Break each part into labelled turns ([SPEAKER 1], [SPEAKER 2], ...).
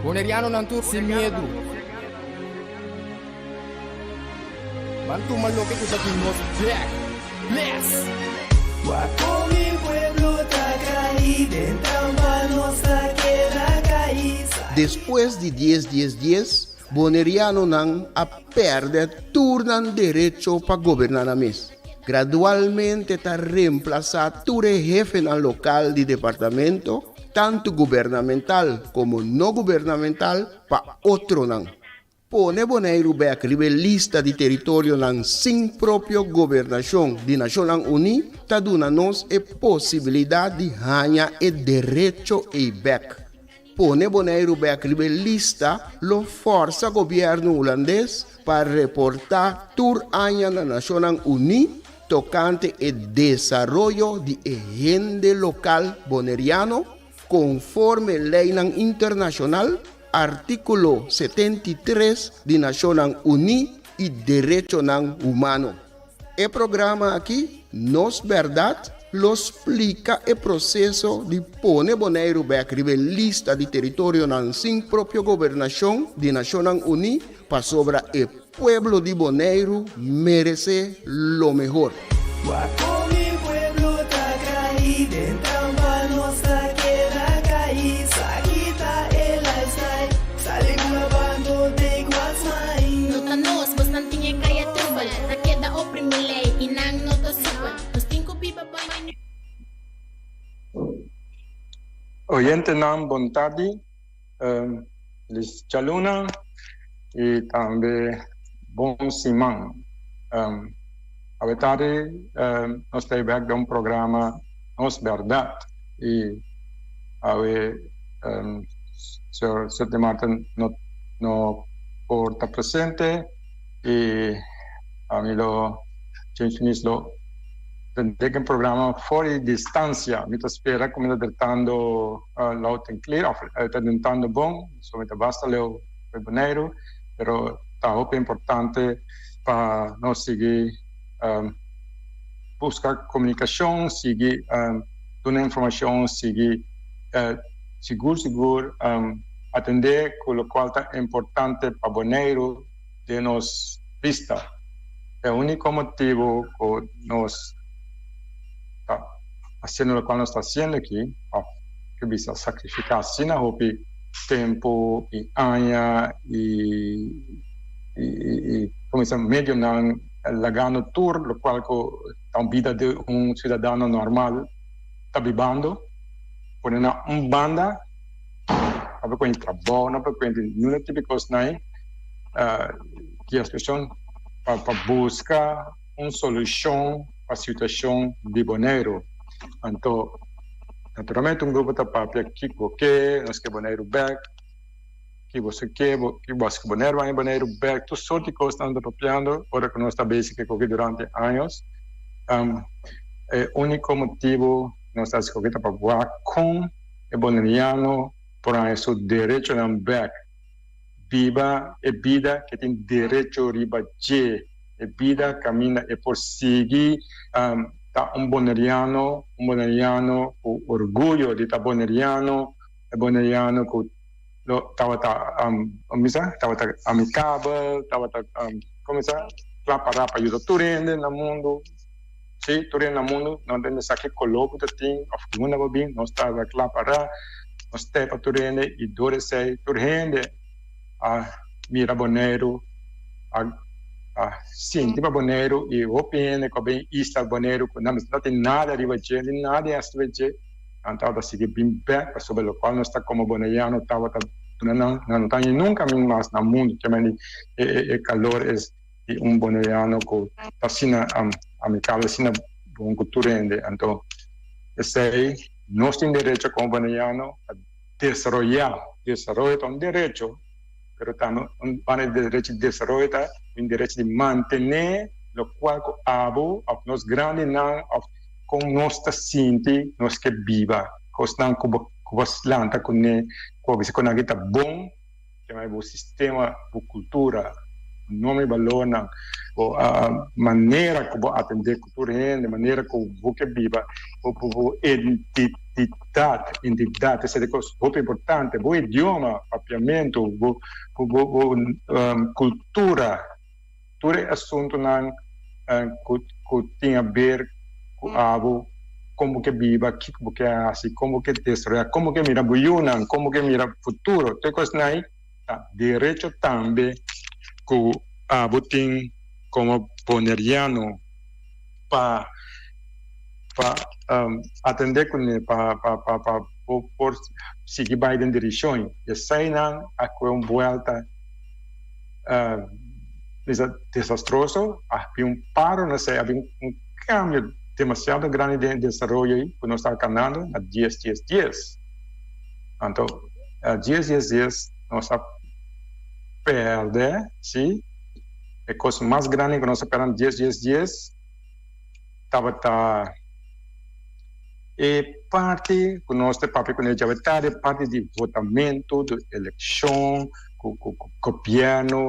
[SPEAKER 1] Bonerianonan tur sin miedu. Ban tuma loke ku ta di nos bek. Bless!
[SPEAKER 2] Wak kon mi pueblo ta kai den trampa nos ta keda kai.
[SPEAKER 3] Despues di dies dies dies, Bonerianonan a pèrdè tur nan derecho pa goberná nan mes. Gradualmente ta remplasá tur e hefenan lokal di departamento, tantu gubernamental komo no gubernamental, pa otronan. Pone Boneiru bèk riba e lista di teritorionan sin propio gobernashon di Nashonnan Uní ta duna nos e posibilidat di haña e derecho ei bèk. Pone Boneiru bèk riba e lista lo fòrsa gobièrnu hulandes pa reportá tur aña na Nashonnan Uní tokante e desaroyo di e hende lokal boneriano konforme leinan internashonal, artíkulo 73 di Nashonnan Uní i derechonan humano. E programa aki, Nos Bèrdat, lo splika e proseso di pone Boneiru bèk riba e lista di teritorionan sin propio gobernashon di Nashonnan Uní pasobra e pueblo di Boneiru meresé lo mehor.
[SPEAKER 2] Wak kon mi pueblo ta kai den trampa nos ta keda kai sa kita e lifestyle sali ku la bando take what's mine.
[SPEAKER 4] No ta nos, bosnan tin e kaya trubel, ta keda oprimi lei i nan no ta supel. Nos tin ku biba pa mañana.
[SPEAKER 5] Oyentenan bon tardi, felis djaluna i tambe bon siman. Awe tardi nos ta bek den un programa Nos Bèrdat i awe señor Sidney Martin no no por ta presente i ami lo James Finis lo tende un programa for di distancia. Mi ta spera ku mi ta tratando loud and clear of ta tratando bon, so mi ta basta leu for Boneiru, pero ta hopi importante pa nos sigui buska komunikashon, sigui duna informashon, sigui sigur sigur atendé ku lokual ta importante pa Boneiru den nos bista. E úniko motibu ku nos ta hasiendo lokual nos ta hasiendo aki, òf ke bisa sakrifiká asina hopi tempu i aña i i kuminsá medionan lagando tur lokual ku ta un bida di un siudadano normal ta bibando, pone nan un banda, no por kuenta trabou, no por kuenta ninguna tipo di kos nan ki e situacion pa busca un solucion pa situacion di Boneiru. Anto naturalmente un grupo ta papia kico ke, nos ke Boneiru bek, ki boso ke, ki boso ke Boneiru haña Boneiru bek, tur sort di kos nan ta papiando ora ku nos ta bezig ku koki durante años. E úniko motibu nos ta hasi koki ta pa wak kon e boneriano por haña su derechonan bek, biba e bida ke tin derecho riba dje, e bida kaminda e por sigui ta un boneriano, un boneriano ku orguyo di ta boneriano, e boneriano ku lo tabata misa tabata amicabel, tabata kuminsa kla pará pa yuda tur hende na mundu, si tur hende na mundu no ta mester sa ki koló ku ta tin òf di unda bo bin, nos tabata kla pará, nos te pa tur hende i dor esei tur hende a mira Boneiru, a sinti pa Boneiru i hopi hende ku a bin isla Boneiru ku nan no tin nada riba dje, no tin nada riba dje. Nan tabata sigui bin bek pasobra lokual nos ta komo boneiano tabata duna nan, nan no ta haña nunka min mas na mundu. Ke mende e kalor es di un boneiano ku ta asina amikabel, asina bon ku tur hende. Anto esei nos tin derecho komo boneiano pa desaroyá. Desaroyo ta un derecho, pero tambe un banda di derecho di desaroyo ta un derecho di mantené lokual ku abo òf nos grandinan òf Kon nos ta sinti nos ke biba? Kosnan ku bo ku bo lanta kuné, ku bo bisa ku nan aki ta bon, kema bo sistema, bo kultura, bo nome i balornan, bo manera ku bo atendé ku tur hende, manera ku bo ke biba, bo bo identidat, identidat esei ta kos hopi importante, bo idioma papia. papiamentu, bo bo bo kultura, tur e asuntunan ku ku tin aber ku abo, kon bo ke biba, kiko bo ke hasi, kon bo ke desaroyá, kon bo ke mira bo yunan, kon bo ke mira futuro, tur e kosnan ei ta derecho tambe ku abo tin komo boneriano pa pa atendé kuné, pa pa pa pa bo por sigui bai den direkshon. Eseinan a kohe un buelta desastroso, a bin un paro na esei, a bin un kambio demasiado grandi den e desaroyo ei ku nos ta kanando na dies dies dies. Anto dies dies dies nos a pèrdè, si, e kos mas grandi ku nos a pèrdè na dies dies dies tabata e parti ku nos ta papia kuné djawe tardi, e parti di votamentu, di elekshon, ku ku gobièrnu,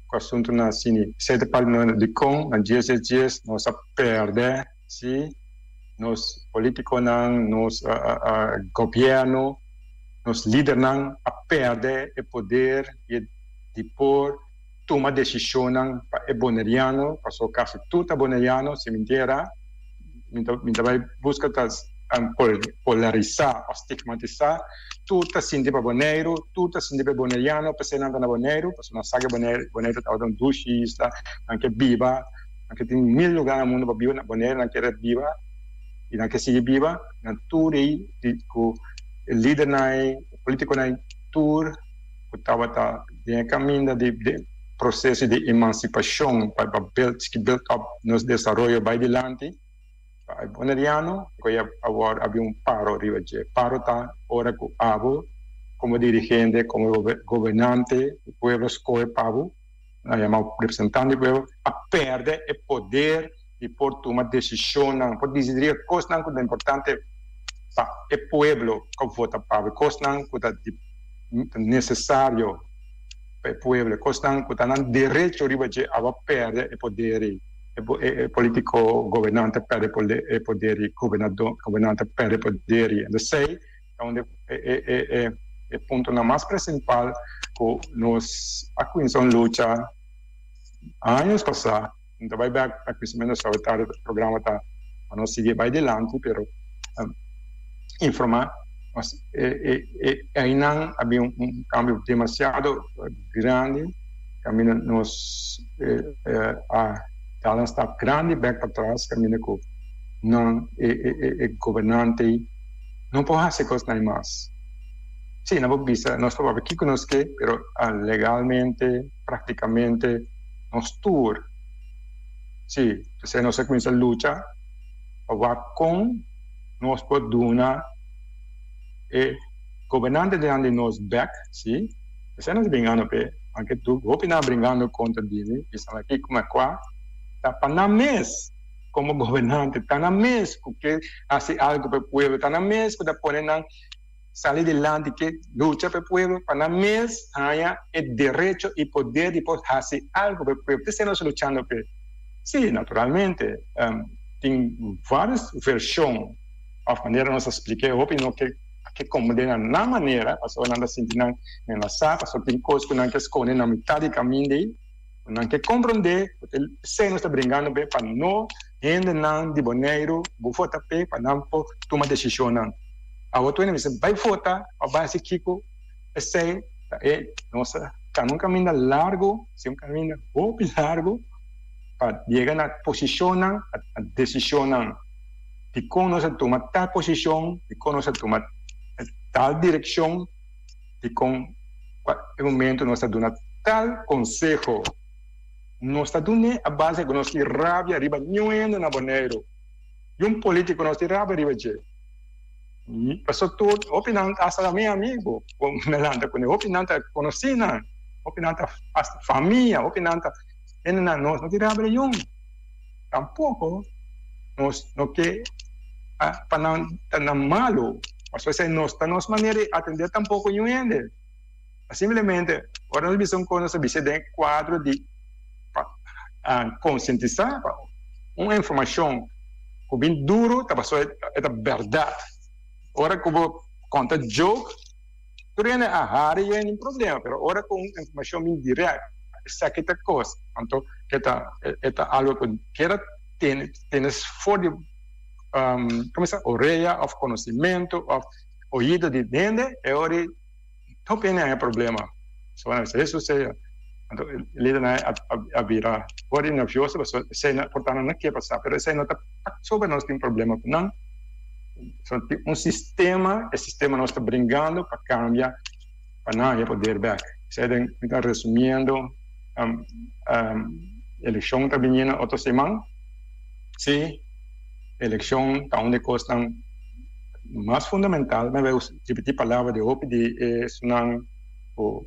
[SPEAKER 5] ku asuntunan asina. Esei ta parti nos dikon na dies dies dies nos a pèrdè, si, nos polítikonan, nos gobièrnu, nos lidernan a pèrdè e poder di por tuma desishonnan pa e boneriano, paso kasi tur ta boneriano, si mi ntera, mi ta mi ta bai buska ta polarisá òf stigmatisá, tur ta sinti pa Boneiru, tur ta sinti pa e boneriano, p'esei nan ta na Boneiru, pasobra nan sa ke Boneiru Boneiru tabata un dushi isla, nan ke biba, nan ke tin mil lugá na mundu pa biba, na Boneiru nan kere biba i nan ke sigui biba, nan tur ei ku e lidernan ei, e polítikonan ei, tur. ku tabata den e kaminda di proseso di emansipashon pa build sigui build up nos desaroyo bai dilanti pa e boneriano ku ya awor a bin un paro riba dje. Paro ta ora ku abo komo dirigente, komo gobernante e pueblo skohe pa bo, nan yama representante di pueblo, a pèrdè e poder di por tuma desishonnan, por disidí e kosnan ku ta importante pa e pueblo ku a vota pa bo, e kosnan ku ta di nesesario pa e pueblo, e kosnan ku ta nan derecho riba dje, abo a pèrdè e poder ei, e politiko gobernante a pèrdè e poder ei, gobernante a pèrdè e poder ei. Entonces esei ta un di e puntonan mas prinsipal ku nos a kuminsá un lucha años pasá. No ta bai bek na kuminsamentu nos tabata tarde programa ta pa nos sigui bai dilanti pero informa nos e einan a bin un cambio demasiado grandi caminda nos a dal un stap grandi bek patras caminda cu nan e gobernante no por haci cosnan mas si nan por bisa nos por papia kico nos ke pero legalmente practicamente nos tur. Sí, p'esei nos a kuminsá lucha pa wak kon nos por duna e gobernantenan di nos bèk, sí. P'esei nos a bringando p'e, anke tur hopi nan a bringando kontra di mi, bisan aki kuma kua ta pa nan mes komo gobernante, ta nan mes ku ke hasi algu pa e pueblo, ta nan mes ku ta pone nan Sali dilanti ke lucha pa e pueblo pa nan mes haña e derecho i poder di por hasi algo pa e pueblo. Te nos luchando p'e. Sí, naturalmente tin varios vershon òf manera nos a splik'é hopi no ke ke komprendé na nan manera pasobra nan ta sinti nan menasá pasobra tin kos ku nan ke skonde na mitad di kaminda ei ku nan ke komprendé ku te esei nos ta bringando p'e pa no hendenan di Boneiru bo vota p'e pa nan por tuma desishonnan. Awor tur hende mester bai vota pa bai hasi kiko? Esei ta e nos ta kana un kaminda largu, si un kaminda hopi largu pa yega na posishonnan, na desishonnan. Dikon nos a tuma tal posishon, dikon nos a tuma tal direkshon, dikon kua e momento nos ta duna tal konseho. Nos ta dun'é a base ku nos tin rabia riba niun hende na Boneiru. I un polítiko nos tin rabia riba dje. Paso tur hopi nan hasta ta mi amigo ku mi a lanta kuné, hopi nan ta konosí nan, hopi nan ta hasta famia, hopi nan ta hendenan nos no tin rabia niun. Tampoko nos no ke pa nan ta nan malu, pasobra esei no ta nos manera di atendé tampoko niun hende. Simplemente ora nos bisa un kos nos ta bisa den kuadro di pa konsientisá pa un informashon ku bin duru ta pasobra e ta bèrdat. Ora ku bo konta joke. Tur hende a hari y nin problema, pero ora cu un informacion bin direct, esaki ta cos, anto e ta e ta algo cu keda tene tene for di como se orea of conocimento of oido di hende, e ora hopi hende haña problema. So nan bisa Hesus sea. Anto e lidernan a a bira hopi nervioso pasobra esei no por ta nan no ke pasa, pero esei no ta pasobra nos tin problema ku nan. So tin un sistema, e sistema nos ta bringando pa kambia pa nan haña poder bek. Esei den mi ta resumiendo elekshon ta biniendo otro siman. Si elekshon ta un di e kosnan mas fundamental, mi a ripití palabra di hopi di esunnan ku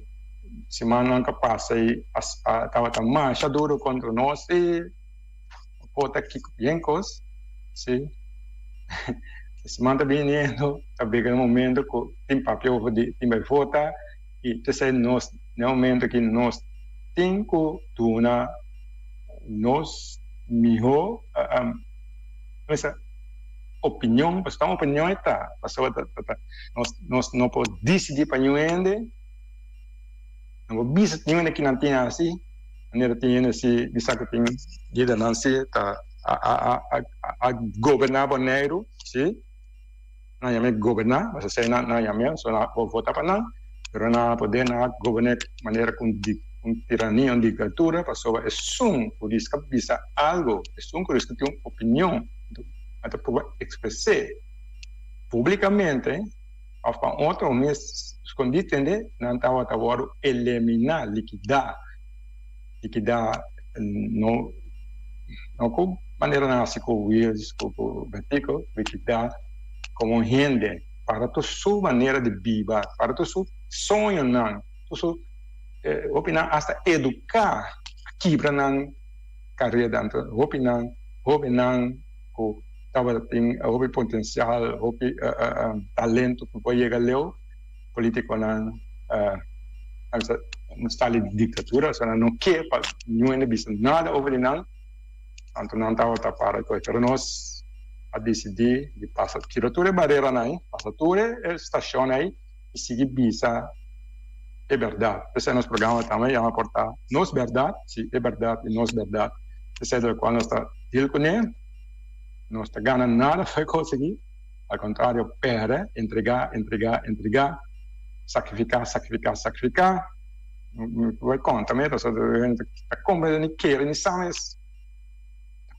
[SPEAKER 5] simannan ku a pasa i a tabata masha duru kontra nos i por ta kiko bien kos, si e siman ta biniendo ta bega e momento ku tin papia over di tin bai vota i p'esei nos na e momento aki nos tin ku duna nos mihó opinion, pasobra un opinion e ta, pasobra ta nos nos no por disidí pa niun hende, no por bisa niun hende kinan tin hasi, manera tin hende si bisa ku tin lidernan si ta a a a a goberná Boneiru, si, nan yam'é goberná, pasobra esei nan nan yam'é, so nan por vota pa nan, pero nan a poder nan a goberné manera ku un tirania, un diktatura, pasobra esun ku riska bisa algu, esun ku riska tin un opinion. a ta proba expres'é publicamente of pa otro mes scondí tende nan tabata wòrdu eleminá, likidá, likidá no no ku manera nan hasi ku Wiels ku ku Betico, likidá komo hende para tur su manera di biba, para tur su soñonan, tur su hopi nan hasta eduká a kibra nan kareda. Anto hopi nan hobennan ku tabata tin hopi potensial, hopi talento ku por yega leu, politikonan a bisa nos ta di diktatura, so nan no ke pa niun hende bisa nada over di nan, anto nan tabata para ku pero nos a disidí di pasa kibra tur e bareranan ei, pasa tur e stashon ei i sigui bisa e bèrdat. P'esei nos programa tambe yama por ta Nos Bèrdat, si e bèrdat i nos bèrdat. P'esei ta lokual nos ta deal kuné. Nos ta gana nada for e kos aki, al kontrario pèrdè, entregá, entregá, entregá, sakrifiká, sakrifiká, sakrifiká. Mi por konta mi pasobra hende ta komprendé ni kere ni sa mes.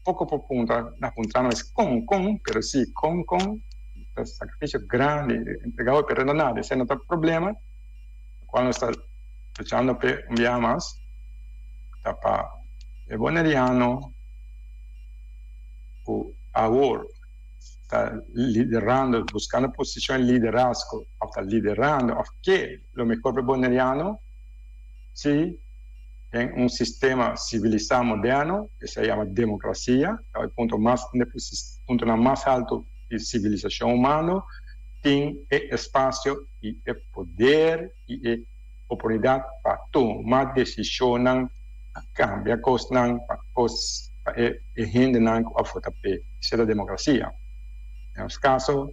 [SPEAKER 5] Tampoco por puntra, na puntra no es con, con, pero si con, con, ta sacrificio grandi, entrega hopi, pero no nada, esey no ta problema, cual nos ta luchando p'e un biaha mas, ta pa e Boneriano cu awor ta liderando, buscando posicion di liderazgo, of ta liderando, of ke lo mehor p'e Boneriano, si. Den un sistema sivilisá moderno, esei yama demokrasia, ta e punto mas un di e puntonan mas haltu di sivilisashon humano, tin e espasio i e poder i e oportunidat pa tuma desishonnan pa kambia kosnan pa kos pa e hendenan ku a vota p'e. Esei ta demokrasia. Den nos kaso,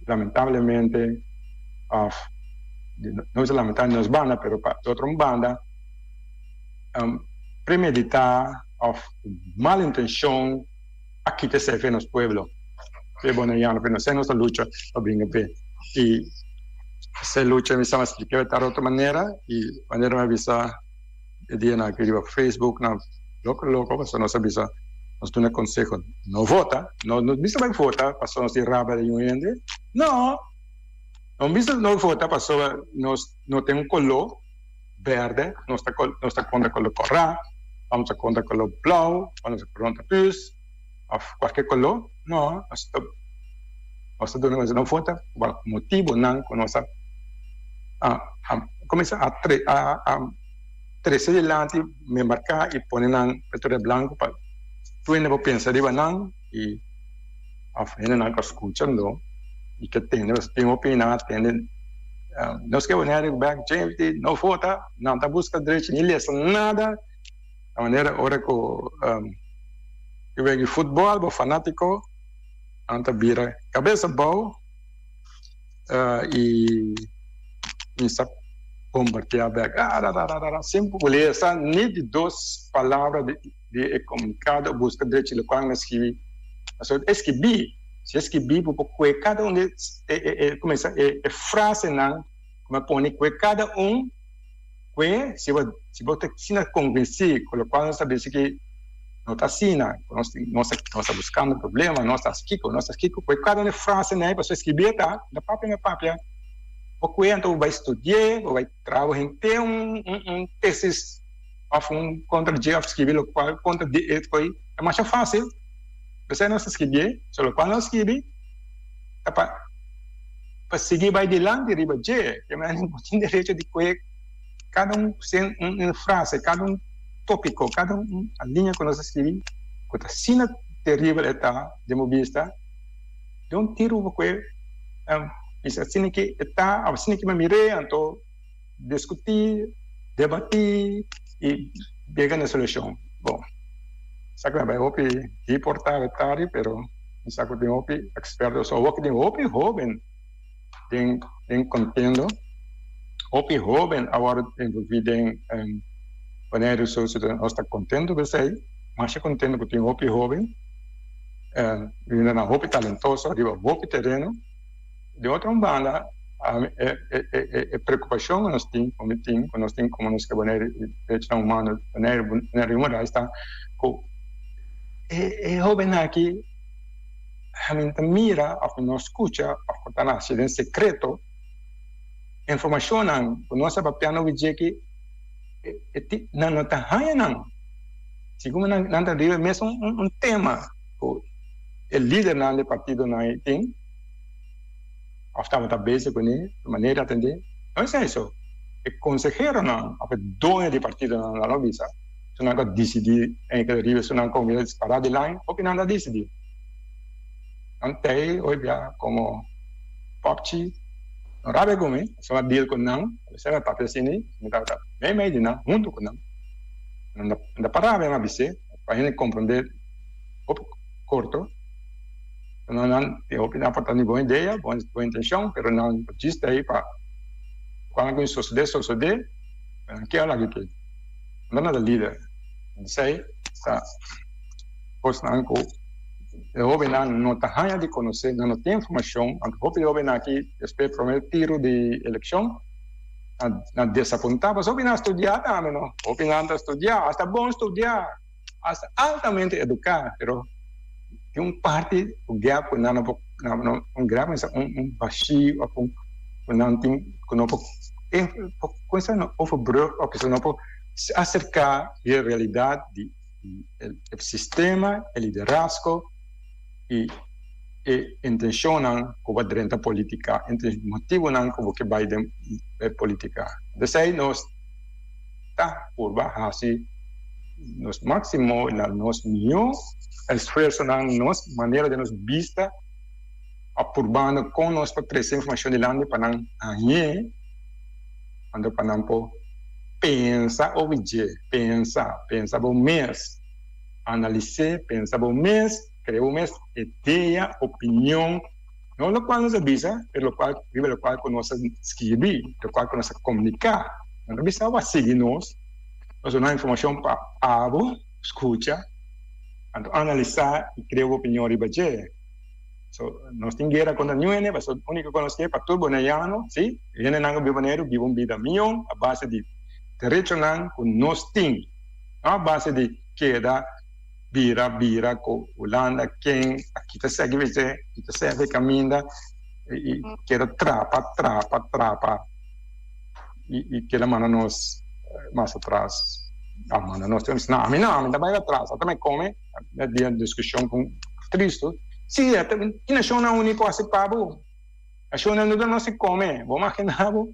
[SPEAKER 5] lamentablemente òf no bisa lamentá di nos banda, pero pa di otro banda, premeditá òf mal intenshon a kita esei fe nos pueblo, fe boneriano, pero nos nos ta lucha pa bringa p'e. I esei lucha mi sa spliká ta otro manera i manera mi a bisa e dianan aki riba Facebook nan loko loko pasobra nos a bisa nos duna konseho no vota, no no bisa bai vota pasobra nos tin rabia di un hende, no, no bisa no vota pasobra nos no tin un koló. berde, nos ta nos ta konta koló kòrá, òf nos ta konta koló blou, òf nos ta konta püs, òf kualke koló. No, nos ta nos ta duna nos no vota pa motibunan ku nos a a kuminsá a tre a a trese dilanti, marká i pone nan pretu den blanku pa tur hende por pensa riba nan i òf hendenan ku a skucha lo i ke tende pasobra tin hopi nan a tende nos ke wene riba bek djente no vota nan ta buska drechi ni lesa nada ta manera ora ku e wega di futbòl bo fanátiko nan ta bira kabes abou i. Kuminsá bombardeá bèk, rarararara, sin por lesa ni di dos palabra di e komunikado o buska drechi lokual nan a skibi. Pasobra e skibí, si e skibí bo por kue kada un di e kuminsá e frasenan ku mi a pone kue kada un kue si bo si bo ta asina konvensí ku lokual nos ta bisa ki no ta asina, ku nos nos ta buskando problema, nos ta hasi kiko, nos ta hasi kiko, kue kada un di e frasenan ei pasobra e skibí ta, no papia no papia. Bo kuenta bo bai studi'é, bo bai traha bo henter un un tesis òf un kontra dje òf skibi lokual kontra di e koi ta masha fásil. P'esei nos ta skibié, so lokual nos skibi ta pa pa sigui bai dilanti riba dje. Ke manera bo tin derecho di kohe kada un un frase, kada un tópiko, kada un liña ku nos a skibi ku ta asina teribel e ta den bo bista. Den un tiru bo koe bisa asina ki e ta of asina ki mi a mir'é, anto diskutí, debatí i yega na solushon. Bon, sa ku mi a bai hopi di por ta tardi, pero mi sa ku tin hopi eksperto, so awor ku tin hopi hóben den den kontendo, hopi hóben a wòrdu envolví den Boneiru Socio, nos ta kontento ku esei, masha kontento ku tin hopi hóben. Hendenan hopi talentoso riba hopi tereno. Di otro un banda e preocupacion cu nos tin, cu mi tin, cu nos tin como nos ke Boneiru derechonan humano, Boneiru, Boneiru Human Rights ta cu e hobennan aki mi ta mira of mi no scucha of cu ta naci den secreto informacionnan cu nos a papia no widjeki nan no ta haya nan. Segun nan nan ta riba e mesun un tema ku e lidernan di partidonan ei tin òf tabata bezig kuné di manera di atendé. No esei so, e konseheronan òf e doño di partidonan nan lo bisa su nan ku a disidí enkele riba esunnan ku a pará di lain hopi nan ta disidí. Nan tei hoy bia komo pòpchi no rabia ku mi, pasobra mi a deal ku nan, a papia asina, mi tabata meimei di nan huntu ku nan. Nan ta para mi a bis'é pa hende komprondé hopi korto. Nan nan tin hopi nan por ta ni bon idea, bon intenshon, pero nan ta djis ta ei pa kuando ku sosodé, sosodé, pero nan kier laga ke. Nan ta lider. Esei ta kosnan ku e hóbennan no ta haña di konosé, nan no tin informashon. Anto hopi hóbennan aki despues promé tiru di elekshon. Na desapuntá pasobra hopi nan a studiá tambe no, hopi nan ta studiá, hasta bon studiá, hasta altamente eduká, pero tin un parti ku gap ku nan no por, un gap un bashí òf un ku nan tin ku no por kuminsa no overbrug òf kisa no por aserká di e realidat di e sistema, e liderazgo i e intenshonnan ku bo drenta politika, e motibunan ku bo ke bai den e politika. P'esei nos ta purba hasi nos máksimo na nos mihó esfuersonan, nos manera di nos bista a purbando kon nos por trese informashon dilanti pa nan hañ'é, anto pa nan por pensa obi dje, pensa, pensa bo mes, analis'é, pensa bo mes. Crea bo mes idea, opinion, no locual nos a bisa, pero locual, riba locual cu nos a skirbi, locual cu nos a comunica. No ta bisa bo a sigui nos, nos duna informacion pa abo scucha, anto analisa y crea bo opinion riba dje. So, nos tin guera contra niun hende, pasobra unico cu nos ke pa tur Boneiano, si, hendenan cu biba Boneiru biba un bida mion a base di derechonan cu nos tin, no a base di keda. Bira bira ku Hulanda ken a kita segi wc kita segi kaminda i keda trapa trapa trapa i keda manda nos mas atras a manda nos no ami no ami ta bai atras ata mi kome a dia diskushon ku tristu si ki nashonnan uni por hasi pa bo nashonnan uni no si kome bo magina bo.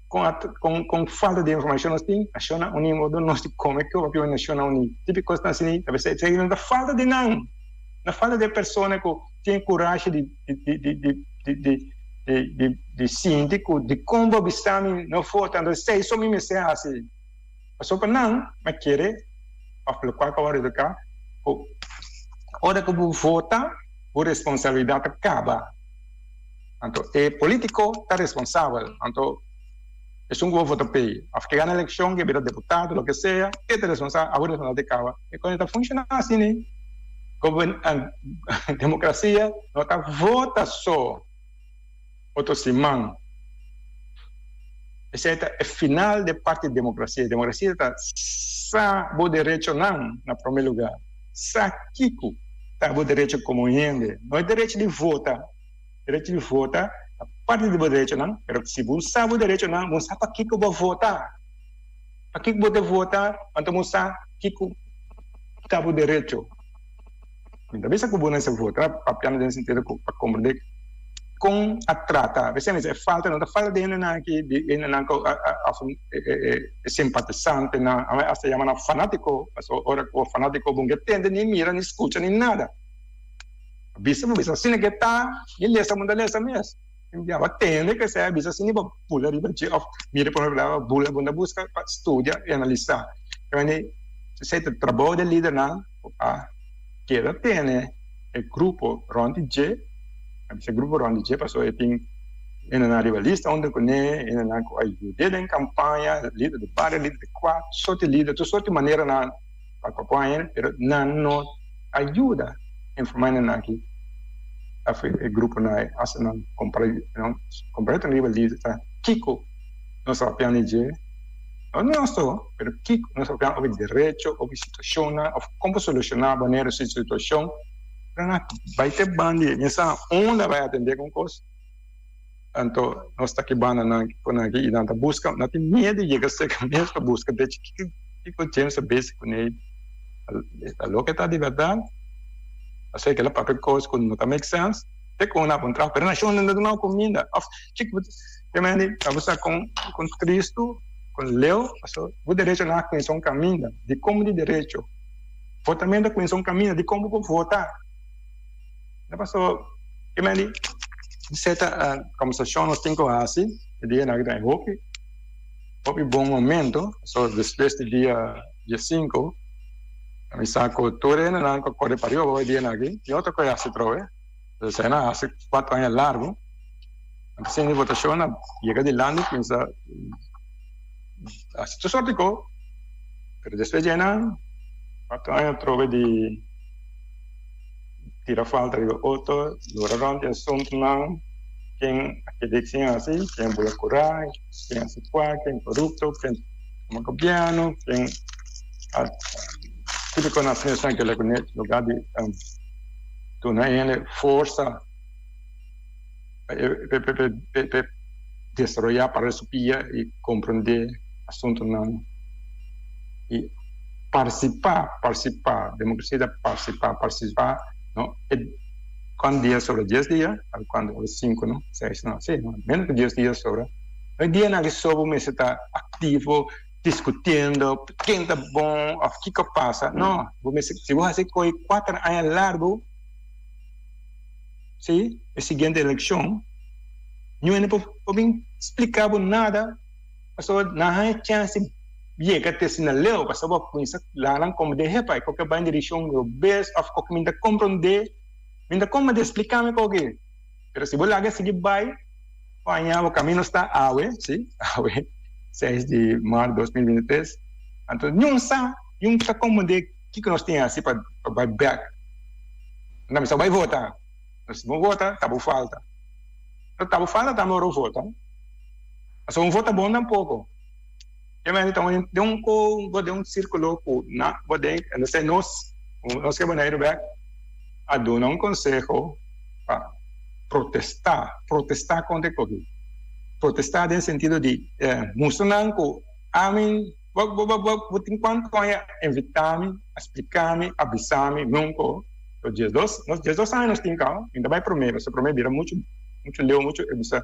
[SPEAKER 5] Con con falta di informacion nos tin, Nacionnan Uní modo nos di come ke papia Nacionnan Uní. Tipo cosnan asina ta bisa esaki no ta falta di nan, no falta di e persona cu tin curashi di di di di di di di di di sinti cu dicon bo bisa mi no vota, anto esey so mi mester haci. Pasobra pa nan mi a kere of locual cu a worde educa cu ora cu bo vota bo responsabilidad ta caba. Anto e politico ta responsabel. Anto Esun ku bo vota p'e, òf ke gana elekshon, ke bira deputado, loke sea, e ta responsabel, abo responsabel te kaba. E kos no ta funshoná asina ei. Demokrasia no ta vota so otro siman. Esei ta e final di e parti di demokrasia. Demokrasia ta sa bo derechonan na promé lugá. Sa kiko ta bo derecho komo hende. No e derecho di vota. Derecho di vota ta parti di bo derechonan, pero si bo sa bo derechonan, bo sa pakiko bo vota. Pakiko bo ta vota, anto bo sa kiko ta bo derecho. Mi ta bisa ku bo no sa vota, papiando den sentido ku pa komprende kon a trata. P'esei mi bisa e falta no ta falta di hendenan aki, di hendenan ku a e simpatisantenan, asta yama nan fanatiko, pasobra ora ku bo fanatiko bo no ke tende ni mira ni skucha ni nada. Bisa bo bisa asina ke ta, mi lesa bo ta lesa mes. Ya bo tende ke esei a bisa asina bo bula riba dje of mira por ejemplo bula bo ta buska pa studia y analisa. Esei ta trabou di lidernan pa keda tene e grupo rond di dje, a bisa grupo rond di dje pasobra e tin hendenan riba lista hunto kuné, hendenan ku a yud'é den kampaña, lider di bario, lider di kua, tur sorti lider, tur sorti maneranan pa kampaña pero nan no a yuda informá nan aki af e gruponan ei hasta nan compra nan compra riba lider ta kiko nos ta papiando di dje no nos to pero kiko nos ta papiando over derecho over situacionnan of kon por soluciona manera su situacion pero nan bai te banda mi sa unda bai atende con cos anto nos ta ki banda nan con aki y nan ta busca nan tin miedo yega cerca mes pa busca dechi kiko kiko James a besi cune ta loke ta di berdad pasobra kila papia cos cu no ta make sense te cu un a puntra pero nacion no ta duna cuminda of chiko te mende ta bo sa con con tristo con leu pasobra bo derecho nan a cuminsa un caminda di como di derecho votamento a cuminsa un caminda di como bo por vota no pasobra te mende seta conversacion nos tin cu haci e dia nan aki ta hopi hopi bon momento pasobra despues di dia diesinco mi sa cu tur hendenan cu a core pariba hopi dianan aki y otro cu a haci trobe esei nan a haci cuatro aña largo anto sin di votacion a yega dilanti cuminsa haci tur sorti cos pero despues di einan cuatro aña trobe di tira falta riba otro lora rond di asuntonan ken a keda sin haci ken a bula cura ken a haci cua ken corupto ken tuma gobierno ken a típico na asina kila ku lugar di duna hende forsa pa e desaroya para su pia y comprende asuntonan y participa participa democracia ta participa participa no e cuanto dia sobra dies dia cuanto cinco no seis no si menos ku dies dia sobra no e dianan aki so bo mester ta activo discutiendo ken ta bon of kico pasa no bo mester si bo haci coy cuater aña largo si e siguiente eleccion niun hende por bin splica bo nada pasobra nan haña chance di yega te asina leu pasobra bo a cuminsa laga nan como den hepa e koke bai direccion robes of koke mi ta comprende mi ta comprende splicami koke pero si bo laga sigui bai bo haña bo camino sta awe si awe seis di maart 2023 anto niun sa niun ta comprende kiko nos tin haci pa bai bek nan bisa bai vota si bo vota ta bo falta ta bo falta tambe ora bo vota pasobra un vota bon tampoco Obviamente ta den un ko den un sirkulo ku na bo den entonces nos nos ke Boneiru bek a duna un konseho pa protestá protestá kontra e koki protestá den sentido di mustra nan ku ami bo bo bo bo tin kuantu aña invitá mi a splika mi a bisa mi nunko diesdos nos diesdos aña nos tin kaba mi ta bai promé pasobra promé bira muchu muchu leu muchu e bisa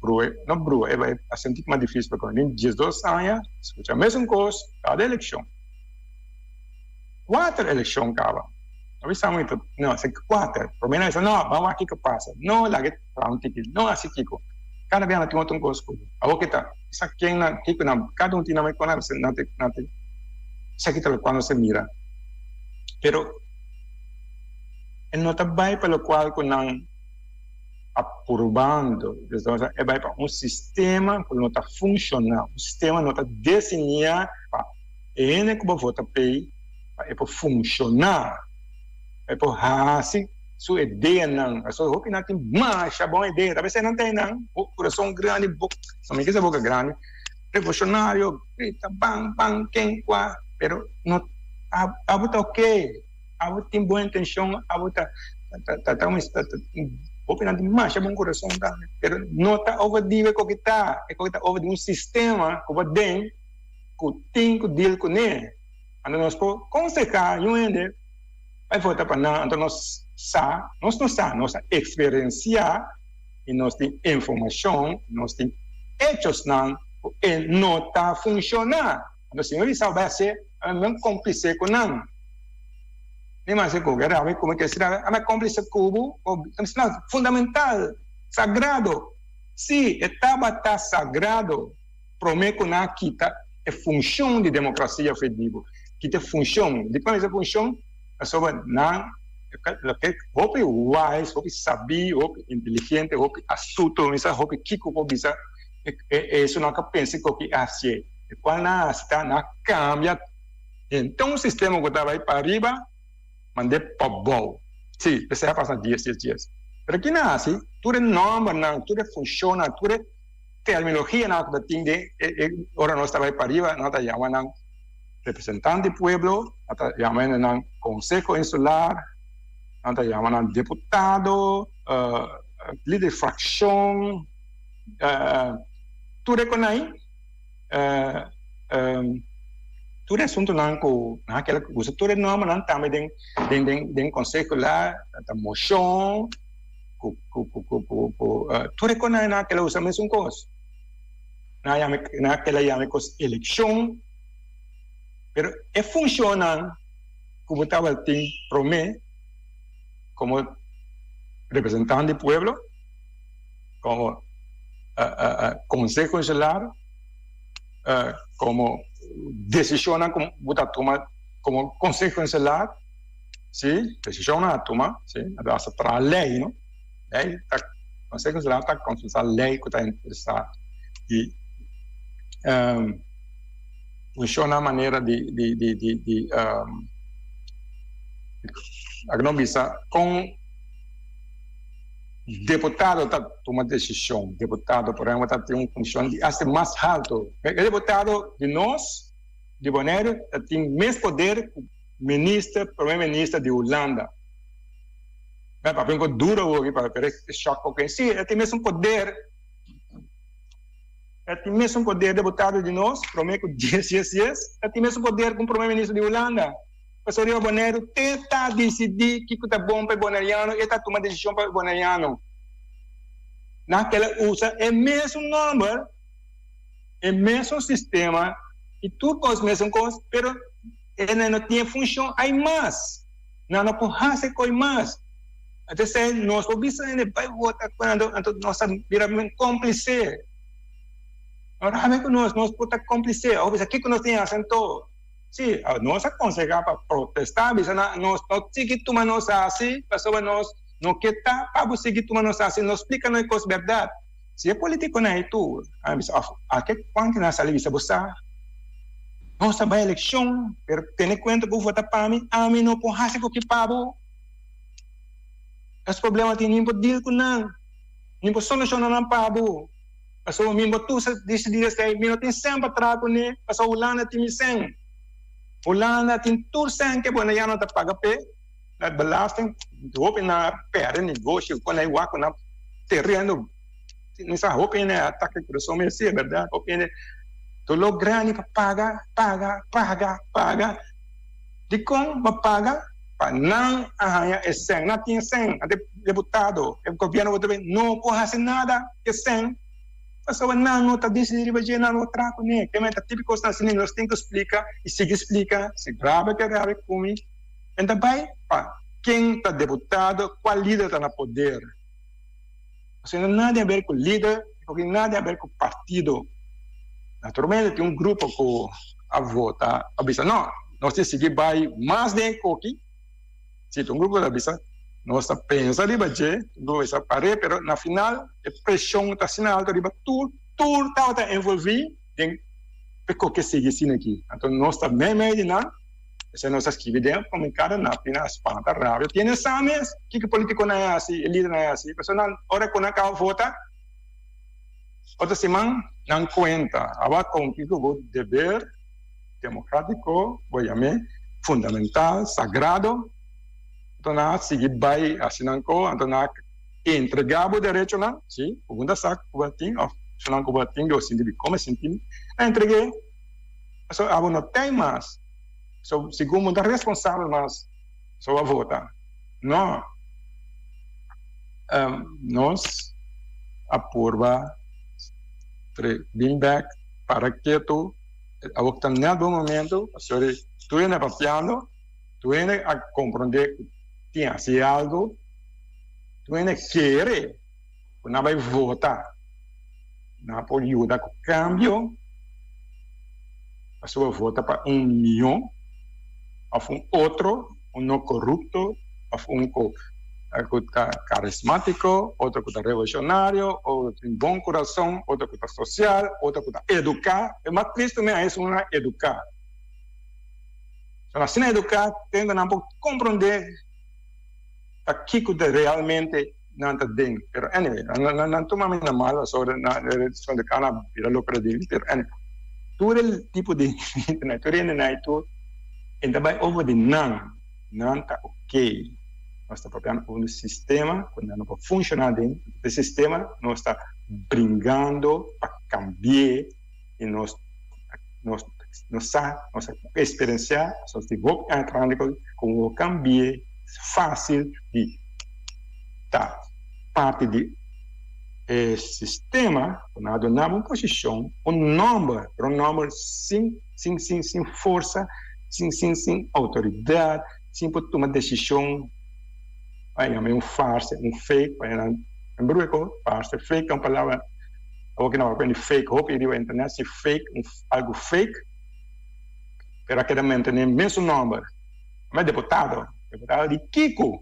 [SPEAKER 5] Brua, no brua, e bai a sinti mas dificil pa con. Den 12 aña, scucha mesun cos cada eleccion. Cuater eleccion caba. No bisa muito, no, se cuater. Prome nan bisa, no, ban wak kico pasa. No, laga e traha un tiki. No haci kico. Cada bia nan tin otro cos cu. Awor ke ta, sa ken nan, kico nan, cada un tin nan con nan, nan te, nan te, esaki ta locual nos ta mira. Pero, e no ta bai pa locual cu nan. Aprobando, e bai pa un sistema ku no ta funshoná, un sistema no ta desiñá pa e hende ku bo vota p'ei pa e por funshoná, pa e por hasi su ideanan. Pasobra hopi nan tin masha bon idea, ta bes nan ta einan ku kurason grandi, no mi kisa boka grandi, revolushonario, grita ban ban ken kua, pero no abo ta oke. Abo tin bon intenshon, abo ta ta ta hopi nan tin masha bon kurason tambe, pero no ta over di e koki ta, e koki ta over di un sistema ku bo den ku tin ku deal kuné. Anto nos por konsehá yu hende bai vota pa nan, anto nos sa, nos no sa, nos a eksperensiá i nos tin informashon, nos tin echosnan ku e no ta funshoná. Anto si mi bisa bai hasié, ami men kómplise ku nan. Mi mas e ku rabia ku mi ke sra, ami a kómplise ku bo, fundamental, sagrado. Sí, e tabata sagrado promé ku nan a kita e funshon di demokrasia for di bo. Kita e funshon. Dikon e funshon? Pasobra nan loke hopi wise, hopi sabí, hopi inteligente, hopi astuto, mi sa hopi kiko por bisa, e esun nan ka pensa ku a hasié. E cual nan a haci ta nan a cambia henter un sistema cu ta bay pa ariba mand'e pa bou. Si, esey a pasa dies dies dies. Pero ki nan a haci? Tur e nombernan, tur e funcionnan, tur e terminologianan cu ta tin den e ora nos ta bay pa ariba, nan ta yama nan representante di pueblo, nan ta yama nan conseho insular, nan ta yama nan deputado, lider di fraccion, tur e con Tur e asuntunan ku nan a keda usa tur e nòmbernan tambe den den den den konseho la ta moshon ku ku ku ku ku tur e kosnan nan a keda usa mesun kos. Nan a yama nan a keda yama e kos elekshon pero e funshonnan ku bo tabatin promé komo representante di pueblo komo Konseho Insular komo desishonnan ku bo ta tuma komo Konseho Insular, si, desishonnan a tuma, si, a basa traha lei, no, lei ta, Konseho Insular ta konsultá lei ku ta interesá i funshoná manera di di di di di laga nos bisa kon. Deputado ta tuma desishon. Deputado, por ehempel, ta tin un funshon di hasta mas halto. E deputado di nos, di Boneiru, ta tin mes poder ku minister, prome minister di Hulanda. Mi papia un poko duro awor aki, pero e shòk poko. Si, e tin mesun poder, e tin mesun poder deputado di nos, prome ku dies, dies, dies, e tin mesun poder ku un prome minister di Hulanda. Pasobra riba Boneiru te ta disidí kiko ta bon pa e boneriano, e ta tuma desishon pa e boneriano. Nan keda usa e mesun nòmber, e mesun sistema i tur kos mesun kos, pero e nan no tin e funshon ai mas. Nan no por hasi e koi mas. Anto esei nos por bisa hende bai vota ku nan, anto nos ta bira kómplise. No rabia ku nos, nos por ta kómplise. Awor bisa kiko nos tin hasi anto? Sí, nos a konsehá pa protestá, bisa nan, nos no sigui tuma nos hasi, pasobra nos no ke ta pa bo sigui tuma nos hasi, no splika nos e kos bèrdat. Si e politikonan ei tur a bisa òf ake kuantu nan a sali bisa bo sa, nos ta bai elekshon, pero tene kuenta ku vota pa mi, ami no por hasi ku ki pa bo. Es problema tin, mi por deal ku nan, mi por solushona nan pa bo. Pasobra mi bo tur sa disidí esei, mi no tin sèn pa traha kuné, pasobra Hulanda tin mi sèn. Hulanda tin tur sèn ke boneriano ta paga p'e, na belasting, hopi nan a pèrdè negoshi ku nan wak ku nan tereno. Mi sa hopi hende a ataka e kurason mi, si e bèrdat, hopi hende doló grandi pa paga, paga, paga, paga. Dikon bo paga? Pa nan a haña e sèn. Nan tin e sèn. Ante deputado, e gobièrnu bo ta bin no por hasi nada ku e sèn pasobra nan no ta disidí riba dje, nan no traha kuné. Ke mester típiko kosnan asina nos tin ku splika i sigui splika. Si rabia ke rabia ku mi, e ta bai pa ken ta deputado, kua lider ta na poder. Pasobra no nada di haber ku lider, no tin nada di haber ku partido. Naturalmente tin un grupo ku a vota, a bisa no, nos tin sigui bai mas den e koki. Si, tin un grupo ku a bisa. Nos ta pensa riba dje, nos a par'é, pero na final e preshon ta asina alto riba tur, tur tabata envolví den e koke sigui asina aki. Anto nos ta meimei di nan, esei nos a skibi den e komunikado, nan a pina spanta, rabia. Tiene sa mes kiko politikonan a hasi, e lidernan a hasi, pasobra nan ora ku nan kaba vota, otro siman nan kuenta, abo a kumpli ku bo deber demokratiko, bo yam'é fundamental, sagrado. Anto nan a sigui bai hasi nan ko, anto nan a entregá bo derechonan, sí, ku bo ta sa ku bo a tin òf esnan ku bo a tin di bo sinti di kome sinti, a entreg'é. Pasobra abo no ten mas. So, segun bo no ta responsabel mas, so bo a vota. No. Nos a purba bin bèk, para ketu, awor ta nèt bo momento, pasobra tur hende a papiando. Tur hende a komprondé ku tin hasi algu, tur hende kere ku nan bai vota, nan por yuda ku kambio, pasobra vota pa un mihó òf un otro, un no korupto òf un ku ta karismátiko, otro ku ta revolushonario, otro ku tin bon kurason, otro ku ta sosial, otro ku ta eduká. E mas tristu mi a esun nan eduká. So asina eduká ten ku nan por komprondé ta kiko ta realmente nan ta den. Pero anyway, nan nan tuma mi na mal pasobra nan son de kana bira loko di mi, pero anyway. Tur e tipo di hendenan, tur e hendenan ei tur e ta bai over di nan, nan ta okay. Nos ta papiando over di sistema ku nan no por funshoná den e sistema, nos ta bringando pa kambi'é. i nos nos nos sa, nos a eksperensiá, nos tin hopi aña trahando ku ku bo kambi'é fásil di ta parti di e sistema ku nan a duna bo un posishon, un nòmber, pero un nòmber sin sin sin sin forsa, sin sin sin outoridat, sin por tuma desishon, a yama e un farsa, un fake, nan bruha e kos, farsa, fake ta un palabra. Awor ki nan aprende fake hopi riba internet si fake un algu fake pero a keda mantene mesun nomber ma deputado deputado di kiko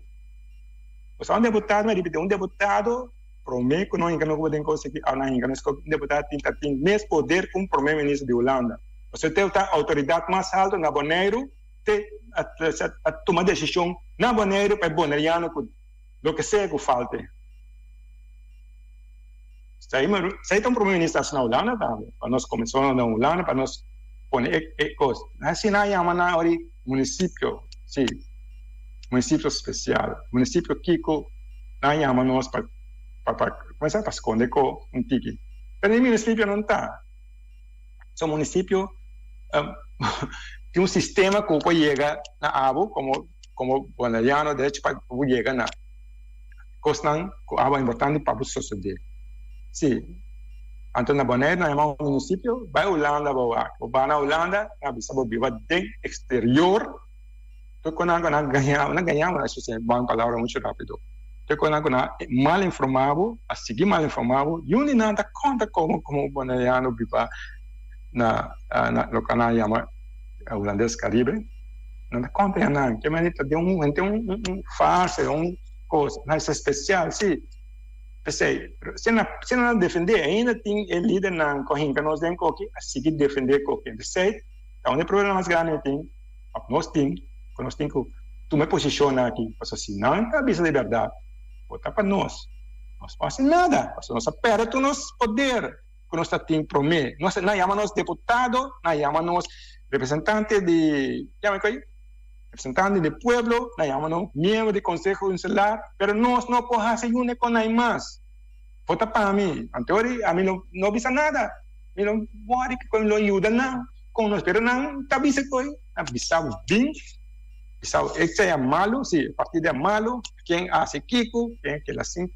[SPEAKER 5] bo sa un deputado mi a ripiti un deputado prome ku no hinka no den kos aki awe nan hinka nos un deputado tin ta tin mes poder ku un prome minister di Hulanda pasobra te ta outoridat mas alto na Boneiru te a tuma desishon na Boneiru pa e boneriano ku loke sea ku falte. Esei ta un prome minister hasi na Hulanda tambe, pa nos kuminsó na Hulanda pa nos pone e kos. Asina a yama nan ora munisipio, si, munisipio spesial. Munisipio kiko nan yama nos pa pa kuminsá pa skonde ko un tiki. Pero e munisipio no ta. So munisipio tin un sistema ku por yega na abo komo komo boneriano derecho pa bo yega na kosnan ku abo importante pa bo sosodé. Si, anto na Boneiru nan yama un munisipio, bai Hulanda bo wak. Bo bai na Hulanda nan a bisa bo biba den eksterior. Tur ku nan ku nan gaña bo, nan gaña bo, eso si ban palabra muchu rápido. Tur ku nan ku nan mal informá bo, a sigui mal informá bo, yun di nan ta konta komo komo boneriano biba na na loke nan yama Hulandes Karibe. Nan ta konta ya nan, ke manera ta den un henter un farsa, un kos, nan es espesial, si. P'esei, si nan si nan a defendé, ainda tin e lidernan ku a hinka nos den koki a sigui defendé koki. P'esei, ta un di e problema mas grandi ku tin, òf nos tin, ku nos tin ku tuma e posishonnan aki, pasobra si nan ta bisa di bèrdat, bo ta pa nos, nos no hasi nada, pasobra nos a pèrdè tur nos poder ku nos ta tin promé. Nos, nan yama nos deputado, nan yama nos representante di, yama e koi? Representante di pueblo, nan yama nos miembro di konseho insular, pero nos no por hasi yune kon nan mas. Vota pa mi. Anto ori ami no no bisa nada. Mi no wòri ku lo yuda nan kon nos, pero nan ta bisa koi, nan bisa bo bin, bisa bo esei a malu, si e partido a malu, ken a hasi kiko, ken kila asin,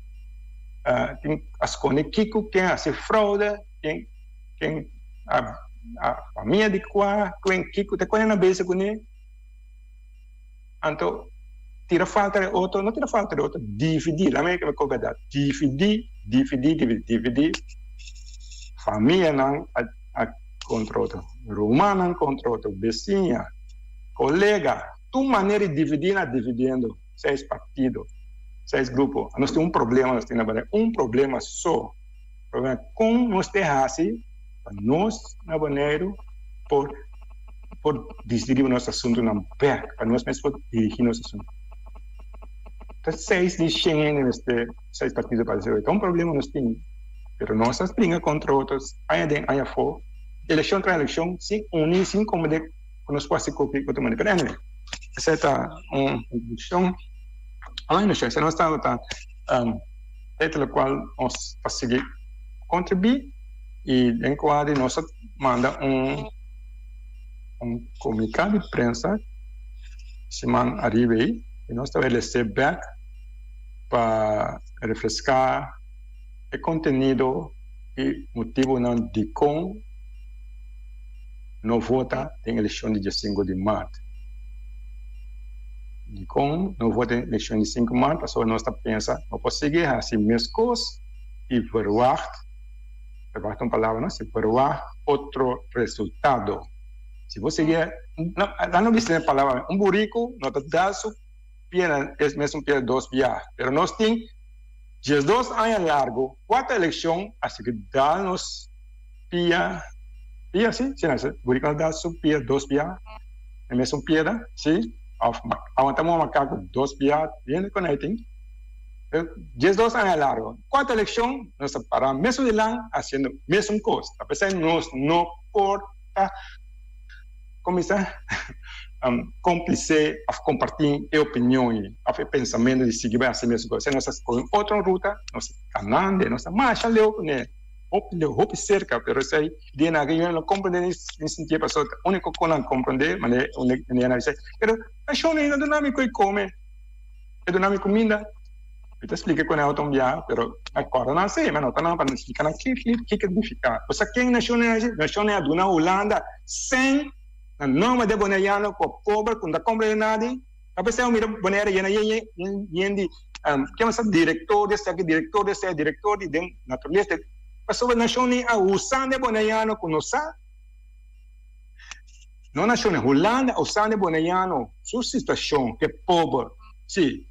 [SPEAKER 5] tin a skonde kiko, ken a hasi fraude, ken ken a a famia di kua, ken kiko, ta kua nan bisa kuné. Anto tira falta di otro, no tira falta di otro, dividí, lame mi ku bèrdat, dividí, dividí, dividí, dividí famianan a a kontra otro, rumannan kontra otro, besiña, kolega, tur manera di dividí nan a dividiendo seis partido. Seis grupo. Nos tin un problema nos tin na Boneiru. Un problema so. Problema kon nos te hasi pa nos na Boneiru por por disidí riba nos asuntunan bèk, pa nos mes por dirigí nos asuntu. Ta seis di shen hende mester seis partido pa hasi. Ta un problema nos tin. Pero nos a bringa kontra otro aña den aña afó, elekshon tras elekshon, sin uni, sin komprendé ku nos por hasi koki otro manera. Pero anyway, esei ta un introdukshon. Alai no shei, nos tabata e lokual nos ta sigui kontribuí i den kua di nos a manda un un komuniká di prensa siman ariba ei i nos ta les'é bèk pa refreská e kontenido i motibunan dikon no vota den elekshon di dia sinku di mart. Dikon no vota den elekshon di sinku mart? Pasobra nos ta pensa no por sigui hasi meskos i verwagt, verwagt ta un palabra no? Si verwagt otro resultado. Si bo sigui, nan no bisa den palabra, un buriku no ta dal su pia na es mesun pia dos bia, pero nos tin diesdos aña largu, kuater elekshon a sigui dal nos pia, pia si, si no, buriku no ta dal su pia dos bia na mesun piedra, si, of awanta un makaku dos bia, hende con ei tin diesdos aña largu, kuater elekshon nos ta para mesun dilan hasiendo mesun kos, ta p'esei nos no por ta kuminsá komplisé òf kompartí e opinion ei òf e pensamentu di sigui bai hasi mesun kos. Nos a skohe un otro ruta, nos a kanando, nos a masha leu kuné, hopi leu, hopi serka, pero esei dia nan aki no komprendé ni sintié pasobra ta úniko ku nan komprendé manera nan a bisa, pero nashon ei no duna mi ku kome, e duna mi kuminda. Mi ta splika ku nan otro biaha, pero a kòrda nan si, mi a nota nan pa nan splika nan klik klik kiko signifiká. Bo sa ken nashon ei hasi? Nashon ei a duna Hulanda sen na nòmber di e boneriano ku a pober ku no ta komprende nada. Ta p'esei bo mira Bonaire yena yen yen yen di ke mester direktor di esaki, direktor di esei, direktor di den naturalesa. Pasobra nashon ei a usa di e boneriano ku no sa. No nashon ei, Hulanda a usa di e boneriano su situashon ku e pober. Si.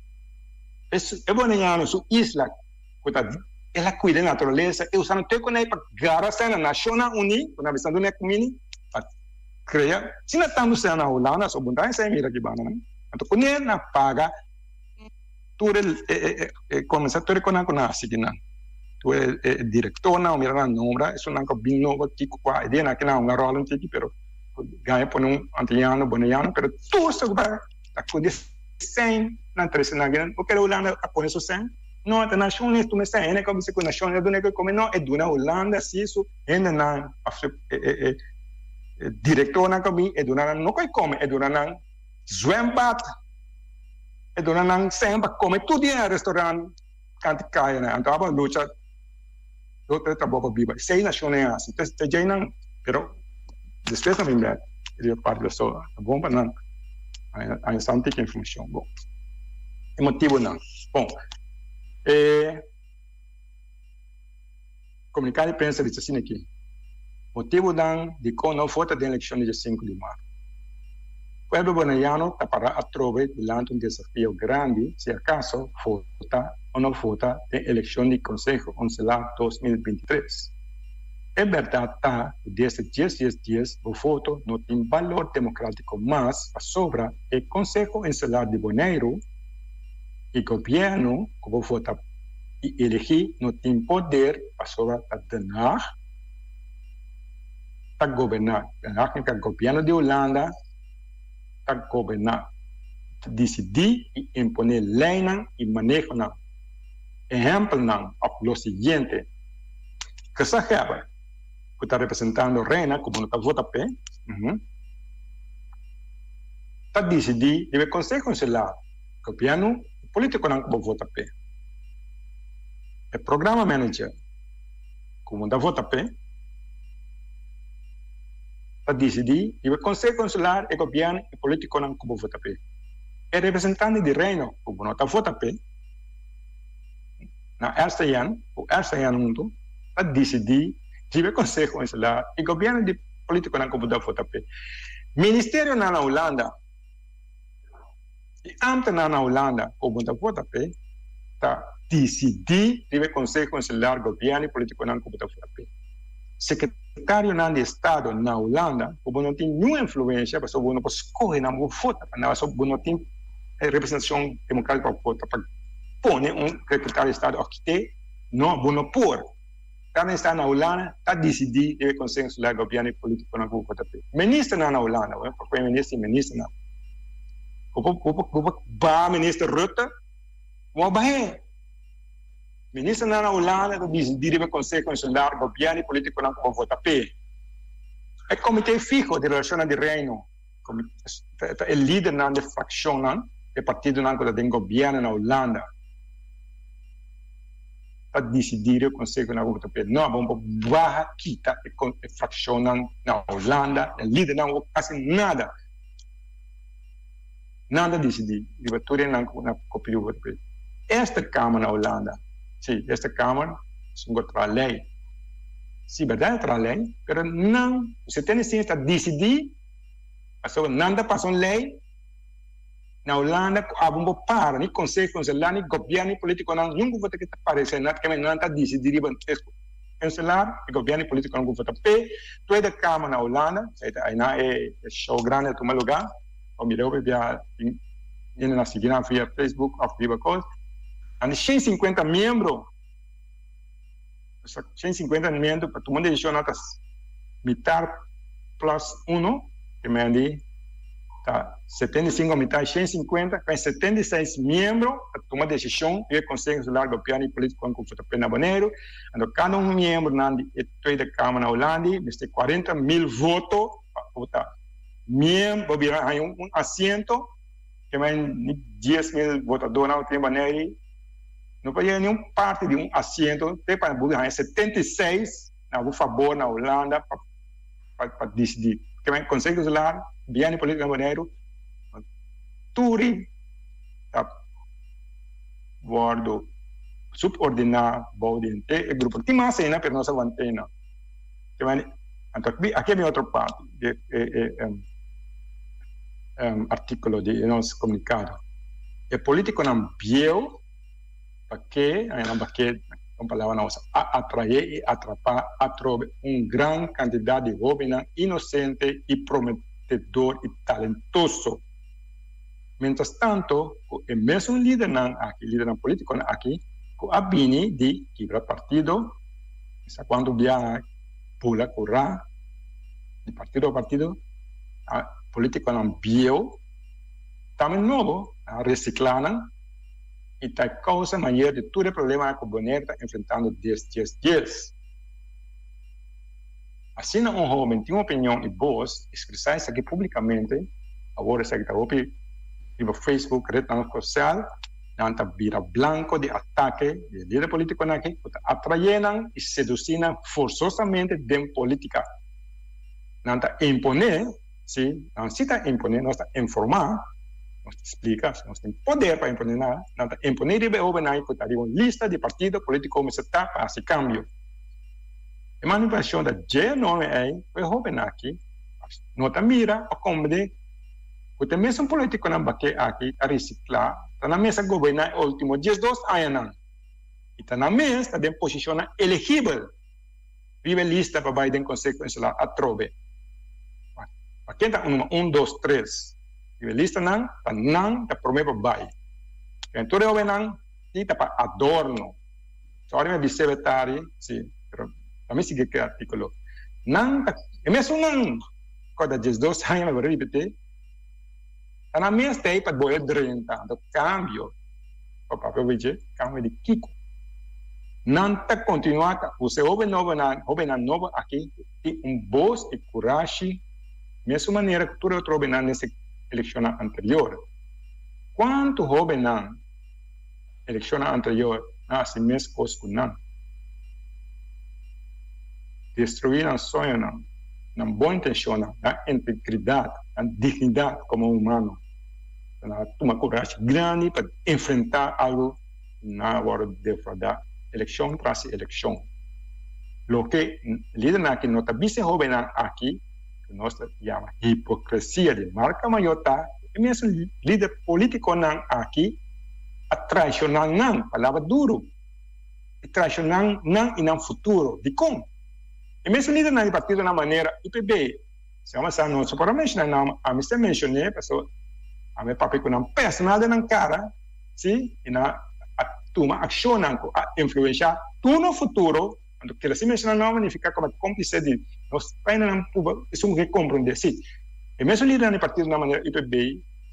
[SPEAKER 5] E boneiano su isla ku ta el a kuida e naturalesa e usando tur e konei pa gara sena na Nashonnan Uní ku nan bisa duna e kumini pa krea asina tantu sena na Hulanda so bunta esei mira aki banda nan anto kuné nan paga tur e kuminsá tur e konan ku nan a sigui nan tur e direktornan mira nan nombra esunnan ku a bin nobo kiko kua e dia nan aki nan hunga ròl un tiki pero gaña pone un antiano boneiano pero tur esaki ta kudi. Sèn nan trese nan kinan. Bo kere Hulanda a pone su sèn? No, ta nashon tuma e sèn. Hende ku a bisa ku nashon a duna e kome, no, e duna Hulanda si su hendenan òf su e direktornan ku a bin, e duna nan no ku e kome, e duna nan zwembad, e duna nan sèn pa kome tur dia na restaurant kanti kayanan. Anto aba lucha dos tres trabou pa biba. Esei nashon a hasi. Ta djei nan, pero despues nan bin bek riba parti pasobra ta bon pa nan haña sa un tiki informashon. Bon, e motibunan. Bon, e komunikado di prensa bisa asina aki, Motibunan dikon no vota den elekshon di dia sinku di mart. Pueblo boneriano ta para atrobe dilanti un desafio grandi si akaso vota o no vota den elekshon di Konseho Onselar 2023. E bèrdat ta ku desde dies dies dies bo voto no tin balor demokratiko mas pasobra e Konseho Insular di Boneiru i gobièrnu ku bo vota i elegí no tin poder pasobra ta Den Haag ta goberná. Den Haag nifiká gobièrnu di Hulanda ta goberná, ta disidí i imponé leinan i manehonan. Ehèmpelnan òf lo siguiente. Gezaghebber, ku ta representando Reina ku bo no ta vota p'e, ta disidí riba e Konseho Insular, gobièrnu i polítikonan ku bo vota p'e. E programa manager, ku bo no ta vota p'e, ta disidí riba e Konseho Insular, e gobièrnu i polítikonan ku bo vota p'e. E representante di Reino, ku bo no ta vota p'e, Na RCN ku RCN huntu ta disidí riba e Konseho Insular i gobièrnu di polítikonan ku bo ta vota p'e. Ministerionan na Hulanda i ámtenar na Hulanda ku bo ta vota p'e. Ta disidí riba e Konseho Insular gobièrnu i polítikonan ku bo ta vota p'e. Sekretarionan di estado na Hulanda ku bo no tin niun influensia pasobra bo no por skohe nan bo vota pa nan pasobra bo no tin representashon demokratiko pa vota pa pone un sekretario di estado òf kit'é no bo no por. Kada estado na Hulanda ta disidí riba e Konseho Insular gobièrnu i polítikonan ku bo vota p'e. Ministernan na Hulanda, bo por kohe minister i ministernan. Bo por bo por baha minister Rutte. Bo a bah'é. Ministernan na Hulanda ta disidí riba e Konseho Insular, gobièrnu i polítikonan ku bo vota p'e. E Komité Fiho di Relashonnan di Reino ta e lidernan di frakshonnan di e partidonan ku ta den gobièrnu na Hulanda ta disidí riba e konsehonan ku bo vota p'e. No, bo por baha kita e frakshonnan na Hulanda, e lidernan bo hasi nada. Nan ta disidí riba tur e nan ku na kopiu bo ta pidi. Esta kamer na Hulanda, si, esta kamer esun ku a traha lei. Si, bèrdat a traha lei, pero nan ku 75 ta disidí pasobra nan ta pasa un lei na Hulanda ku abo bo para, ni konseho konselar, ni gobièrnu, ni politikonan, niun ku bo ta kita paresé nada, keme nan ta disidí riba Kanselar e gobièrnu i polítikonan ku vota p'e Tweede Kamer na Hulanda, einan e show grandi a tuma lugá. Bo mira hopi bia tin hende na sigui nan via Facebook òf riba kos. Nan di 150 miembro, 150 miembro pa tuma un desishon nan ta mitar plus uno, ke men di ta 75 mitar 150, ku 76 miembro ta tuma desishon riba e Konseho Insular Gobièrnu i Polítikonan ku vota p'e na Boneiru. Anto kada un miembronan di e Tweede Kamer na Hulanda mester 40.000 voto pa vota. Miem bo bira haña un asiento ke men ni 10.000 votadónan tin Boneiru no por yega niun parti di un asiento te pa bo haña 76 na bo fabor na Hulanda pa pa disidí. Ke men Konseho Insular, Gobièrnu Polítiko na Boneiru turi ta wòrdu subordiná bou di henter e grupo. Tin mas ainda pero nos a want'é nan. Ke men anto aki a bin otro parti di e artíkulo di nos komunikado. E polítikonan bieu pa ke, nan pa ke, un palabra nan usa, a atraé i atrapá atrobe un gran kantidat di hóbennan inosente i prometedor i talentoso. Mientras tanto cu e mesun lidernan aki, lidernan politiconan aki, cu a bini di kibra partido, sa cuanto biaha bula cu ra di partido a partido, a politiconan bieu, tambe nobo, a recicla nan y ta e causa mayor di tur e problemanan cu Bonaire ta enfrentando dies dies dies. Asina un hoben tin un opinion y bos expresa esaki publicamente, awor esaki ta hopi riba Facebook, rednan social, nan ta bira blanco di atake di e lider politiconan aki cu ta atraye nan y seduci nan forzosamente den politica. Nan ta impone, si, nan si ta impone, nos ta informa, nos ta splica, nos tin poder pa impone nan, nan ta impone riba e hobennan cu ta riba un lista di partido politico mester ta pa haci cambio. E manipulashon ta dje enorme ei ku e hóbennan aki no ta mira o komprendé ku ta e mesun politikonan baké aki ta risiklá, ta nan mes a goberná e último 12 añanan i ta nan mes ta den posishonnan elegibel riba e lista pa bai den Konseho Insular atrobe. Pa ken ta un un, dos, tres riba e listanan ta nan ta promé pa bai. Tur e hóbennan ti ta pa adorno. Sorry mi a bis'é betari, si, pero ta mi sigui ku e artíkulo. Nan ta, e mesunnan ku a da 12 aña, mi por ripití, ta nan mes ta ei pa bolbe drenta. Anto kambio, pa papia obi dje, kambio di kiko? Nan ta kontinuá ta usa e hóben nobonan, hóbennan nobo aki tin un bos i kurashi mesun manera ku tur e otro hóbennan den se elekshonnan anterior. Kuantu hóbennan Elekshonnan anterior nan hasi meskos ku nan. Destruí nan soñonan, nan bon intenshonnan, nan integridat, nan dignidat komo humano. Nan a tuma kurashi grandi pa enfrentá algu ku nan a wòrdu defraudá elekshon tras elekshon. Loke lidernan aki no ta bisa e hóbennan aki, ku nos ta yama hipokresia di marka mayor ta ku e mesun lider polítikonan aki. A traishoná nan, palabra duru, e traishoná nan i nan futuro. Dikon? E mesun lidernan di partidonan manera UPB, si amo sa no por a menshoná nan, ami si a menshoné pasobra ami a papia ku nan personal den nan kara, si, i nan a tuma akshonnan ku a influenshá tur nos futuro. Anto kila si menshoná nòmber nifiká ku a kómplise di nos painanan puba esun ku ke komprondé. Si, e mesun lidernan di partidonan manera UPB,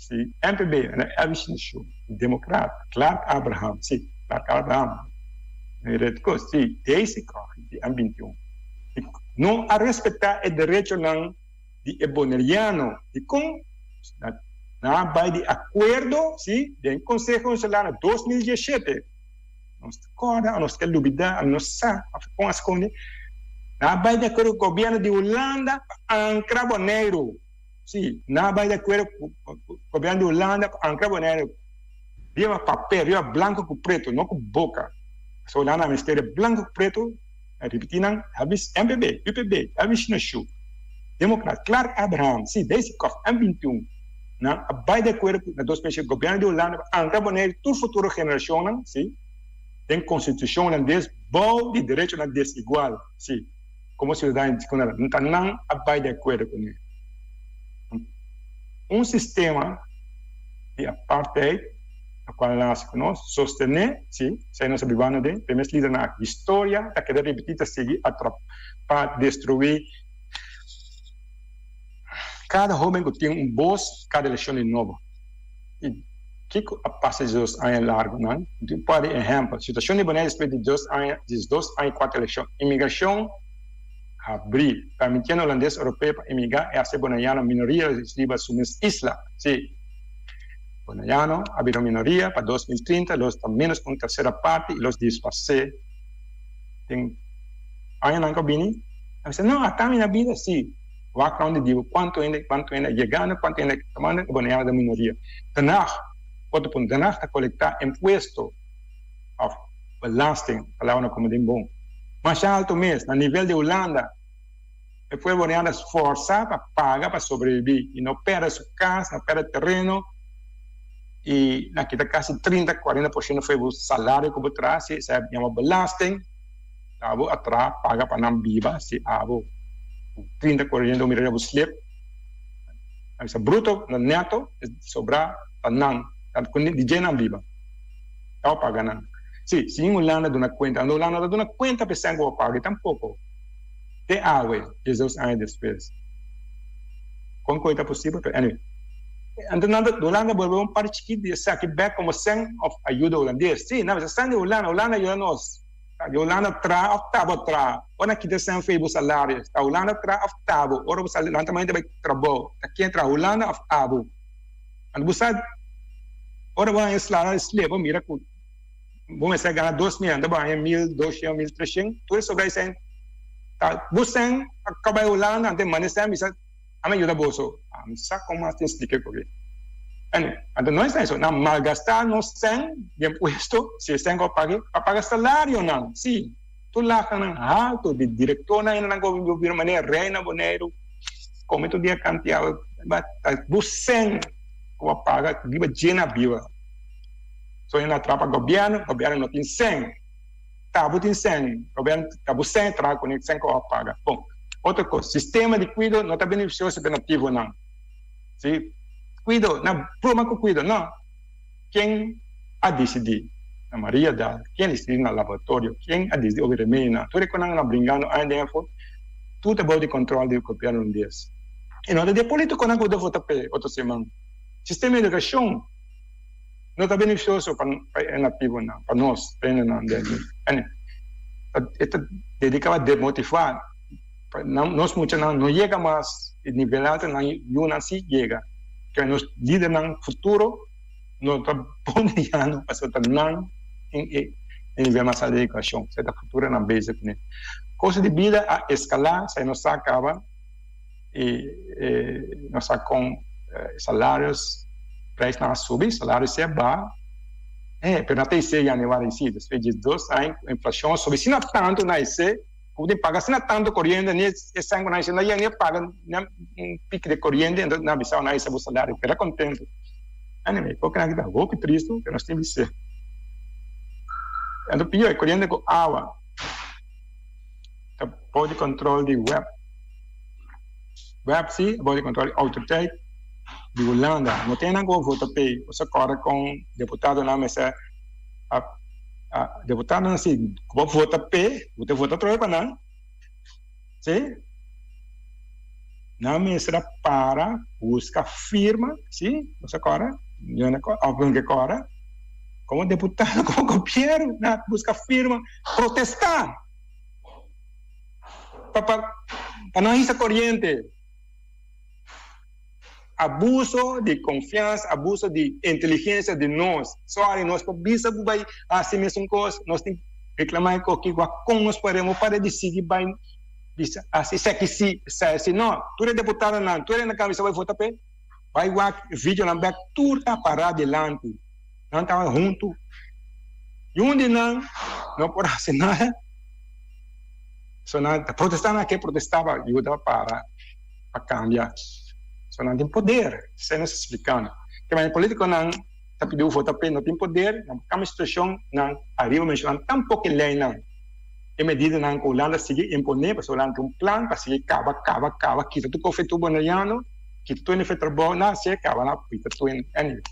[SPEAKER 5] Si MPB na Elvis Nishu, Democrat, Clark Abraham, si, Clark Abraham, Red Kos, si, Daisy Koch di M 21, no a respecta e derechonan di e Boneriano, dicon nan a bay di acuerdo, si, den Conseho Insular na 2017, nos ta corda, nos ta lubida, nos sa, of con a scondi, nan a bay di acuerdo cu gobierno di Hulanda pa ancra Boneiru. Si, nan a bai di akuerdo ku gobièrnu di Hulanda pa ankra Boneiru riba papel, riba blanku ku pretu, no ku boka. Pasobra Hulanda a mester e blanku ku pretu, a ripití nan, Elvis, MPB, UPB, Elvis Shinashu, Demokrat, Clark Abraham, si, Daisy Koff, M 21, nan a bai di akuerdo ku na 2007 gobièrnu di Hulanda pa ankra Boneiru tur futuro generashonnan, si, den konstitushon hulandes bou di derechonan desigual, si. Komo siudadano di Kanada, nta nan a bai di akuerdo kuné. Un sistema di apartheid na kual nase ku nos sostené, si, esei nos a bibando aden, pe mes lidernan aki. Historia ta keda ripití, ta sigui atrapá, destruí. Kada hóben ku tin un bos, kada elekshon di nobo. I kiko a pasa diesdos aña largunan? Un par di ehèmpel, Situashon di Boneiru despues di dos aña, diesdos aña i kuater elekshon. Imigrashon habrí, permitiendo holandes oropeo pa imigrá i hasi boneiano minoria riba su mes isla. Sí, boneiano a bira un minoria, pa 2030 los ta ménos ku un tersera parti i los disparsé den añanan ku a bini. A bisa, No, ata mi na bida? Sí. Wak rond di dibo cuanto hende cuanto hende a yegando cuanto hende a tomando e Boneiru ta minoria. Den Haag, otro punto, Den Haag ta colecta impuesto of belasting, palabra no como den bon, masha alto mes, na nivel di Hulanda. E pueblo Boneiru ta sforsa pa paga pa sobrevivi y no perde su cas, no perde tereno y na kita casi 30, 40 por ciento for bo salario cu bo traha, si esaki yama belasting. Abo a traha paga pa nan biba si abo ku 30 koriente mira riba bo slip a bisa bruto no neto e sobra pa nan di dje nan biba abo paga nan si si Hulanda duna kuenta ando Hulanda no ta duna kuenta pa esei ku bo paga tampoko te awe diesdos aña despues kon ku e ta posibel pero anyway anto nan ta Hulanda bolbe un parti chikit di esaki bek komo sèn of ayuda hulandes si nan bisa sèn di Hulanda Hulanda yuda nos. Ta di Hulanda tra of tabo tra? Ora kita sen fei bo salario, ta Hulanda tra of tabo? Ora bo sali lanta mainta bai trabou, ta ken tra, Hulanda of abo? Anto bo sa ora bo haña salario slip bo mira ku bo mester gana 2000 anto bo haña 1200 o 1300, tur e sobra e sen ta bo sen a kaba bai Hulanda anto e manda e sen bisa Ami a yuda boso. Ami sa kon mas tin splika ku aki. Anyway, anto no esta eso. Nan malgastá nos sèn di impuesto, si e sèn ku a pag'é, pa paga salarionan. Sí, tur laganan haltu di direktornan hende nan ku bira manera rei na Boneiru, kome tur dia kantiá, ta bo sèn ku a paga riba dje na biba. So hende a traha pa gobièrnu, gobièrnu no tin sèn. Ta bo tin sèn, gobièrnu ta bo sèn traha kuné, sèn ku a paga. Bon, otro kos, sistema di kuido no ta benefisioso pa e nativonan. Si, kuido, nan broma ku kuido, no. Ken a disidí? Na Maria Daal. Ken a disidí na laboratorio? Ken a disidí obi remedionan? Tur e konan nan bringando aña den afó, tur ta bou di kòntròl di gobièrnu hulandes. I no ta di e polítikonan ku ta vota p'e otro siman. Sistema di edukashon. No ta beneficioso pa e nativonan, pa nos, pa hendenan di aki. E ta dedica pa demotiva pa nos muchanan no yega mas e nivel alto, nan yunan si yega. Ke nos lidernan futuro no ta bondiano pasobra ta nan tin e nivel mas alto di educacion. Esei ta futuro nan bezig kuné. Costo di bida a escala, esei nos sa caba. I nos sa kon salarios prijsnan a subi, salario si a baha, eh, pero na ta esei yanüari si, despues di dos aña ku inflashon a subi asina tantu na esei ku bo tin paga asina tantu koriente ni e sèn ku nan a yega ni a paga un piki di koriente enton nan a bisa nan a hisa bo salario, keda kontentu. Anyway, kokinan aki ta hopi tristu pero nos tin bis'é. Anto pio e koriente ku awa ta bou di kontrol di web. Web si a bou di kontrol di outoriteit di Hulanda. No tin nan ku a vota p'ei. Bo sa kòrda kon deputadonan mester a a deputadonan si ku bo vota p'e bo ta vota atrobe pa nan. Si nan mester a para buska firma si bo sa kòrda yo no kòrda òf bo no ke kòrda komo deputado komo gobièrnu nan a buska firma protestá pa pa pa no hisa koriente abuso di konfiansa abuso di inteligensia di nos sòri nos por bisa ku bai hasi mesun kos nos tin reklamá e koki wak kon nos por remo para di sigui bai bisa hasi esaki si esei si no tur e deputadonan tur e na kambia bai vota p'e bai wak videonan bek tur ta pará dilanti nan tabata huntu i un di nan no por hasi nada so nan ta protestá nan a ke protestá pa yuda para. pa cambia. So nan tin poder, esei nos ta splicando. Ke manera politiconan ta pidi bo vota p'e no tin poder, nan por cambia situacion, nan ariba menciona tampoco e leynan, e medidanan cu Hulanda sigui impone, pasobra Hulanda tin un plan pa sigui caba, caba, caba, kita tur kofe tur boneriano, kita tur hende fe trabou, nan hacié caba nan kita tur hende, anyway,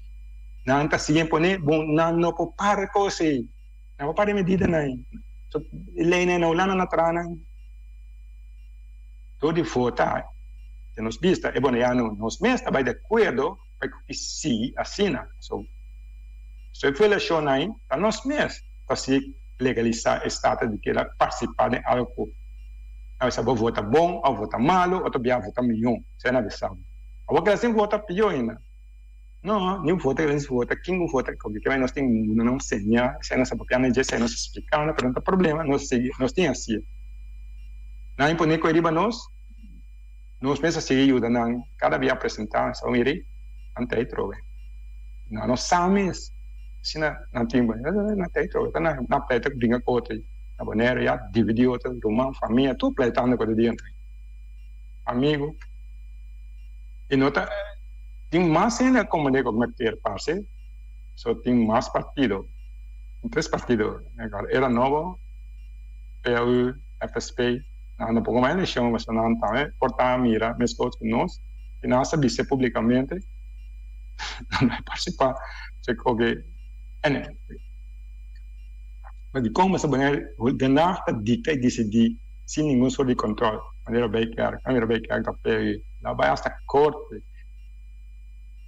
[SPEAKER 5] nan ta sigui impone, bon nan no por para e cos ei, nan por para e medidanan ei, so e leynan na Hulanda na traha nan. Dor di vota den nos bista e boneriano nos mes ta bai di akuerdo pa e sigui asina. So so e violashon ai ta nos mes pa sigui legalisá e status di keda partisipá den algo ku a bisa bo vota bon òf vota malu òf ta bia vota mihó. Esei nan bisa bo. Awor keda sin vota pió ainda. No, ni vota keda sin vota, kin ku vota koke ke nos tin mundu nan seña esei nos ta papiando dje esei nos ta splikando pero no ta problema nos sigui nos tin hasie. Nan imponé koe riba nos, nos mes a sigui yuda nan kada bia presentá sa miri nan ta trobe. Nan no sa mes asina nan tin nan ta trobe ta nan pleita bringa ku otro na Bonaire ya dividí otro ruman famia tur pleitando ku otro dia amigo i no ta tin mas hende a komprendé ku mester parse so tin mas partido tres partido era nobo PAU. FSP, nan no por goma eleccion pasobra nan tambe por ta mira mescos cu nos y nan hasta bisa publicamente nan bai participa so oke anyway ma dicon mester pone Den Haag ta dicta y dicidi sin ningun soort di control manera Bijkerk a mira Bijkerk ta peri nan bai hasta corte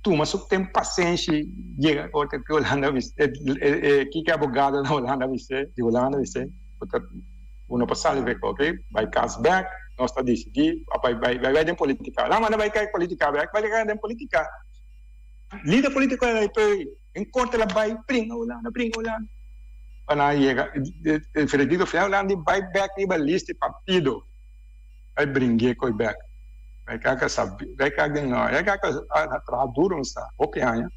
[SPEAKER 5] tuma su tempo pasenshi yega corte pi Holanda bisa kiko e abogado na Holanda bisa di Holanda bisa Bo ta bo no por sali bek ok bai kas bek nos ta disidí bai bai bai den politika nan manda bai kai politika bek bai kai den politika lider politiko el ai en korte el a bai bringa Hulanda bringa Hulanda pa nan yega e veredikto final Hulanda di bai bek riba list di partido bai bring'é koi bek bai kaka sabi bai kaka den no bai kaka a traha duro mi sa hopi aña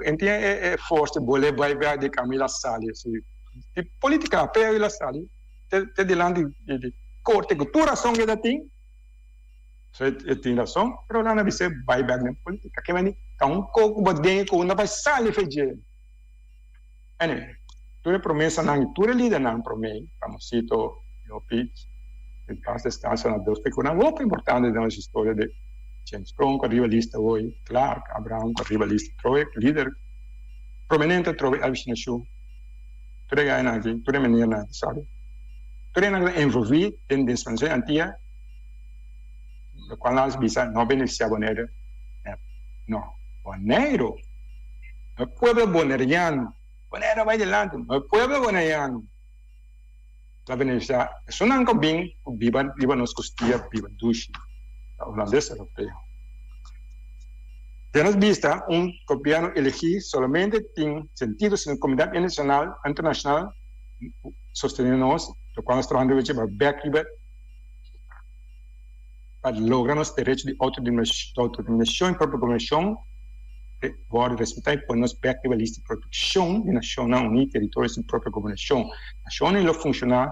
[SPEAKER 5] en tin e forsa bole bai bek di Camila Sali si. Di politica p'e la sali te dilanti di corte cu tur rason cu e ta tin, so e tin rason, pero nan a bis'e bay bek den politica. Ke meni ta un co cu bo den cu no bay sali fe dje. Anyway, tur e promesanan y tur e lidernan prome, Ramosito, Lopi, en paz descansa na dos figuranan hopi importante den nos historia di James Kroon cu ariba lista hoy, Clark Abraham cu ariba lista troe, lider prominente troe Elvis Naciu. Tur e gainan aki, tur e meneernan aki, sorry, tur e nan ku ta envolví den despensacion di Antia, lokual nan a bisa no beneficia Boneiru, no, Boneiru, no e pueblo boneriano, Boneiru a bai dilanti, no e pueblo boneriano ta beneficia, esunnan ku bin ku biba riba nos kustia, biba dushi, ta hulandes europeo. Den nos bista, un gobièrnu elegí solamente tin sentido si nos komunidat internashonal internashonal sostené nos, lokual nos trabahando riba dje pa bèk riba pa logra nos derecho di outodeterminashon i propio gobernashon wòrdu respetá i pone nos bèk riba lista di protekshon di Nashonnan Uní teritorio sin propio gobernashon. Nashonnan lo funshoná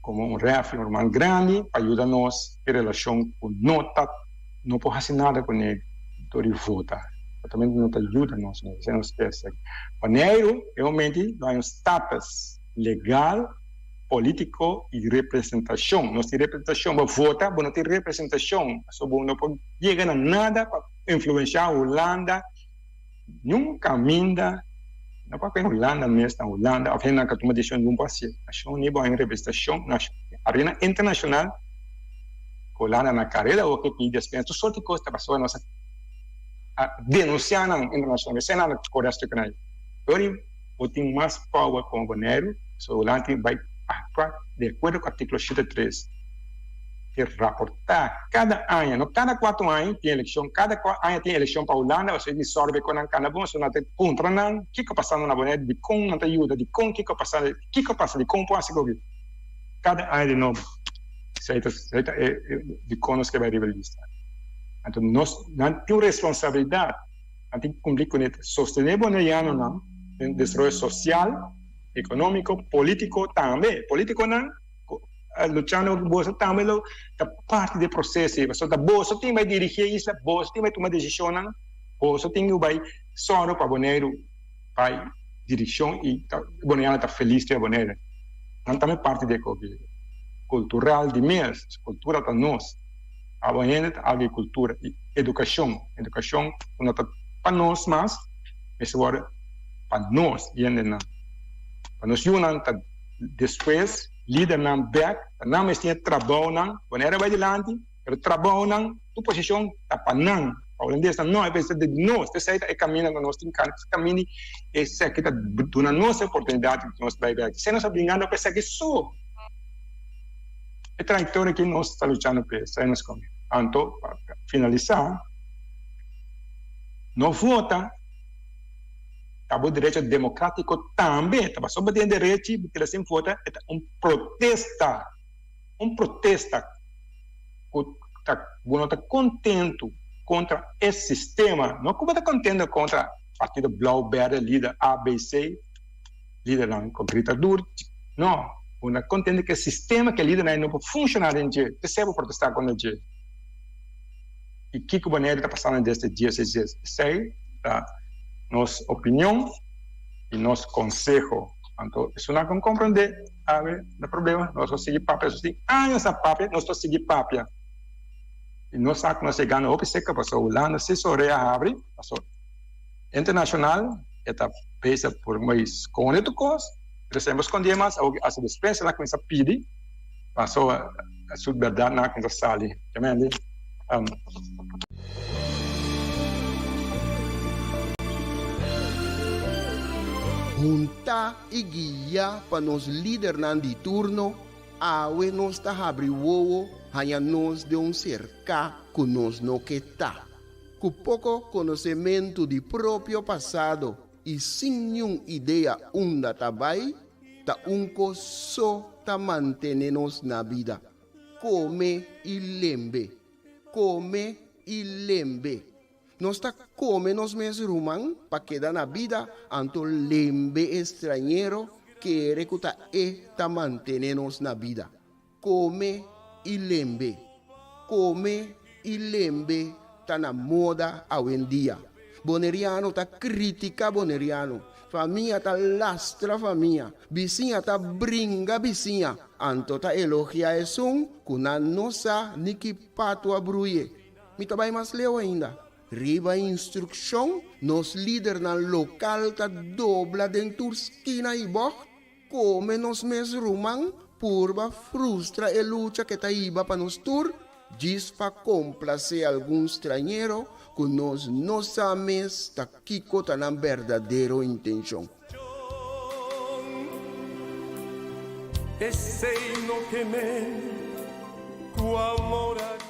[SPEAKER 5] komo un rèf i un ruman grandi pa yuda nos e relashon ku no ta. No por hasi nada kuné dor di vota. Papiamentu no ta yuda nos, esei nos ke esaki. Boneiru e momento no hay un status legal, politico y representacion. Nos tin representacion, bo vota, bo no tin representacion, pasobra bo no por yega na nada pa influencia Hulanda niun caminda, no papia Hulanda mes, na Hulanda of hendenan ka tuma decision niun por hacié. Nacion Uni bo hay un representacion arena internacional, Hulanda na careda awor ke pidi despensa, tur sorti cos ta pasobra nos a. a denuncia nan internacionalmente, esei nan a core a stuk nan. Dor bo tin mas power como Boneiru, so Hulanda tin bai actua di acuerdo cu articulo 103, tin raporta cada aña, no cada cuatro aña tin eleccion, cada aña tin eleccion pa Hulanda, pasobra e di sorbe con nan cana bon, so nan ta puntra nan kico a pasando na Boneiru, dicon nan ta yuda, dicon kico a pasando, kico a pasa, dicon por haci coki, cada aña di nobo, esei ta e dicon nos ke bai riba lista. Anto nos nan tin un responsabilidat, nan tin ku kumpli kuné, sostené bonerianonan den desaroyo sosial, ekonómiko, polítiko tambe. Polítikonan ku a luchando ku boso tambe lo ta parti di e proseso ei, pasobra ta boso tin bai dirigí e isla, boso tin bai tuma desishonnan, boso tin ku bai sòru pa Boneiru bai direkshon i ta boneriano ta felis riba Boneiru. Nan tambe parti di e kultural di mes, kultura ta nos. Abo hende ta agrikultura i edukashon. Edukashon ku no ta pa nos mas, mester wòrdu pa nos hendenan. Pa nos yunan ta despues lidernan bèk, pa nan mes tin e trabounan. Bonaire bai dilanti, pero trabounan, tur posishon ta pa nan. Pa hulandesnan no, e mester ta di nos. Esei ta e kaminda ku nos tin kana. E kaminda esaki ta duna nos e oportunidat di nos bai bèk. Esei nos a bringando pa esaki so. E trayectoria ki nos ta luchando p'e, esei nos come. Anto, pa finalisa, no vota ta bo derecho democratico tambe. Ta pasobra bo tin e derechi, bo keda sin vota, e ta un protesta, un protesta cu ta bo no ta contento contra e sistema, no cu bo ta contento contra partido blauw, berde, lider A, B, C. Lidernan ku grita dur, No, bo na kontente ku e sistema ku e lidernan ei no por funshoná den dje, p'esei bo protestá kontra dje. I kiko Boneiru ta pasando desde dieseis dies? Esei ta nos opinion i nos konseho. Anto esunnan ku no komprondé, awe no problema, nos lo sigui papia, nos tin años ta papia, nos lo sigui papia. I nos sa ku nos yegando hopi serka pasobra Hulanda si su orea habri, pasobra. Internacional e ta bisa por mai sconde tur cos, pero semper sconde mas, awor hasta despensa nan cuminsa pidi pasobra su berdad nan a cuminsa sali. Amen.
[SPEAKER 3] Hunta i guia pa nos lidernan di turno, awe nos ta habri wowo haña nos den un serká ku nos no ke ta. Ku poko konosementu di propio pasado i sin niun idea unda ta bai, ta un kos so ta mantene nos na bida, kome i lembe, kome i lembe. Nos ta kome nos mes ruman pa keda na bida, anto lembe e strañero kere ku ta e ta mantene nos na bida. Kome i lembe. Kome i lembe ta na moda awendia. Boneriano ta kritika boneriano, famia ta lastra famia, bisiña ta bringa bisiña, anto ta elogia esun ku nan no sa ni ki patu a bruye. Mi ta bai mas leu ainda. Riba instrukshon, nos lidernan lokal ta dobla den tur skina i bògt Kome nos mes ruman purba frustra e lucha ke ta hiba pa nos tur, djis pa komplasé algun strañero ku nos no sa mes ta kiko ta nan berdadero intenshon.
[SPEAKER 6] Esei no ke men ku amor a.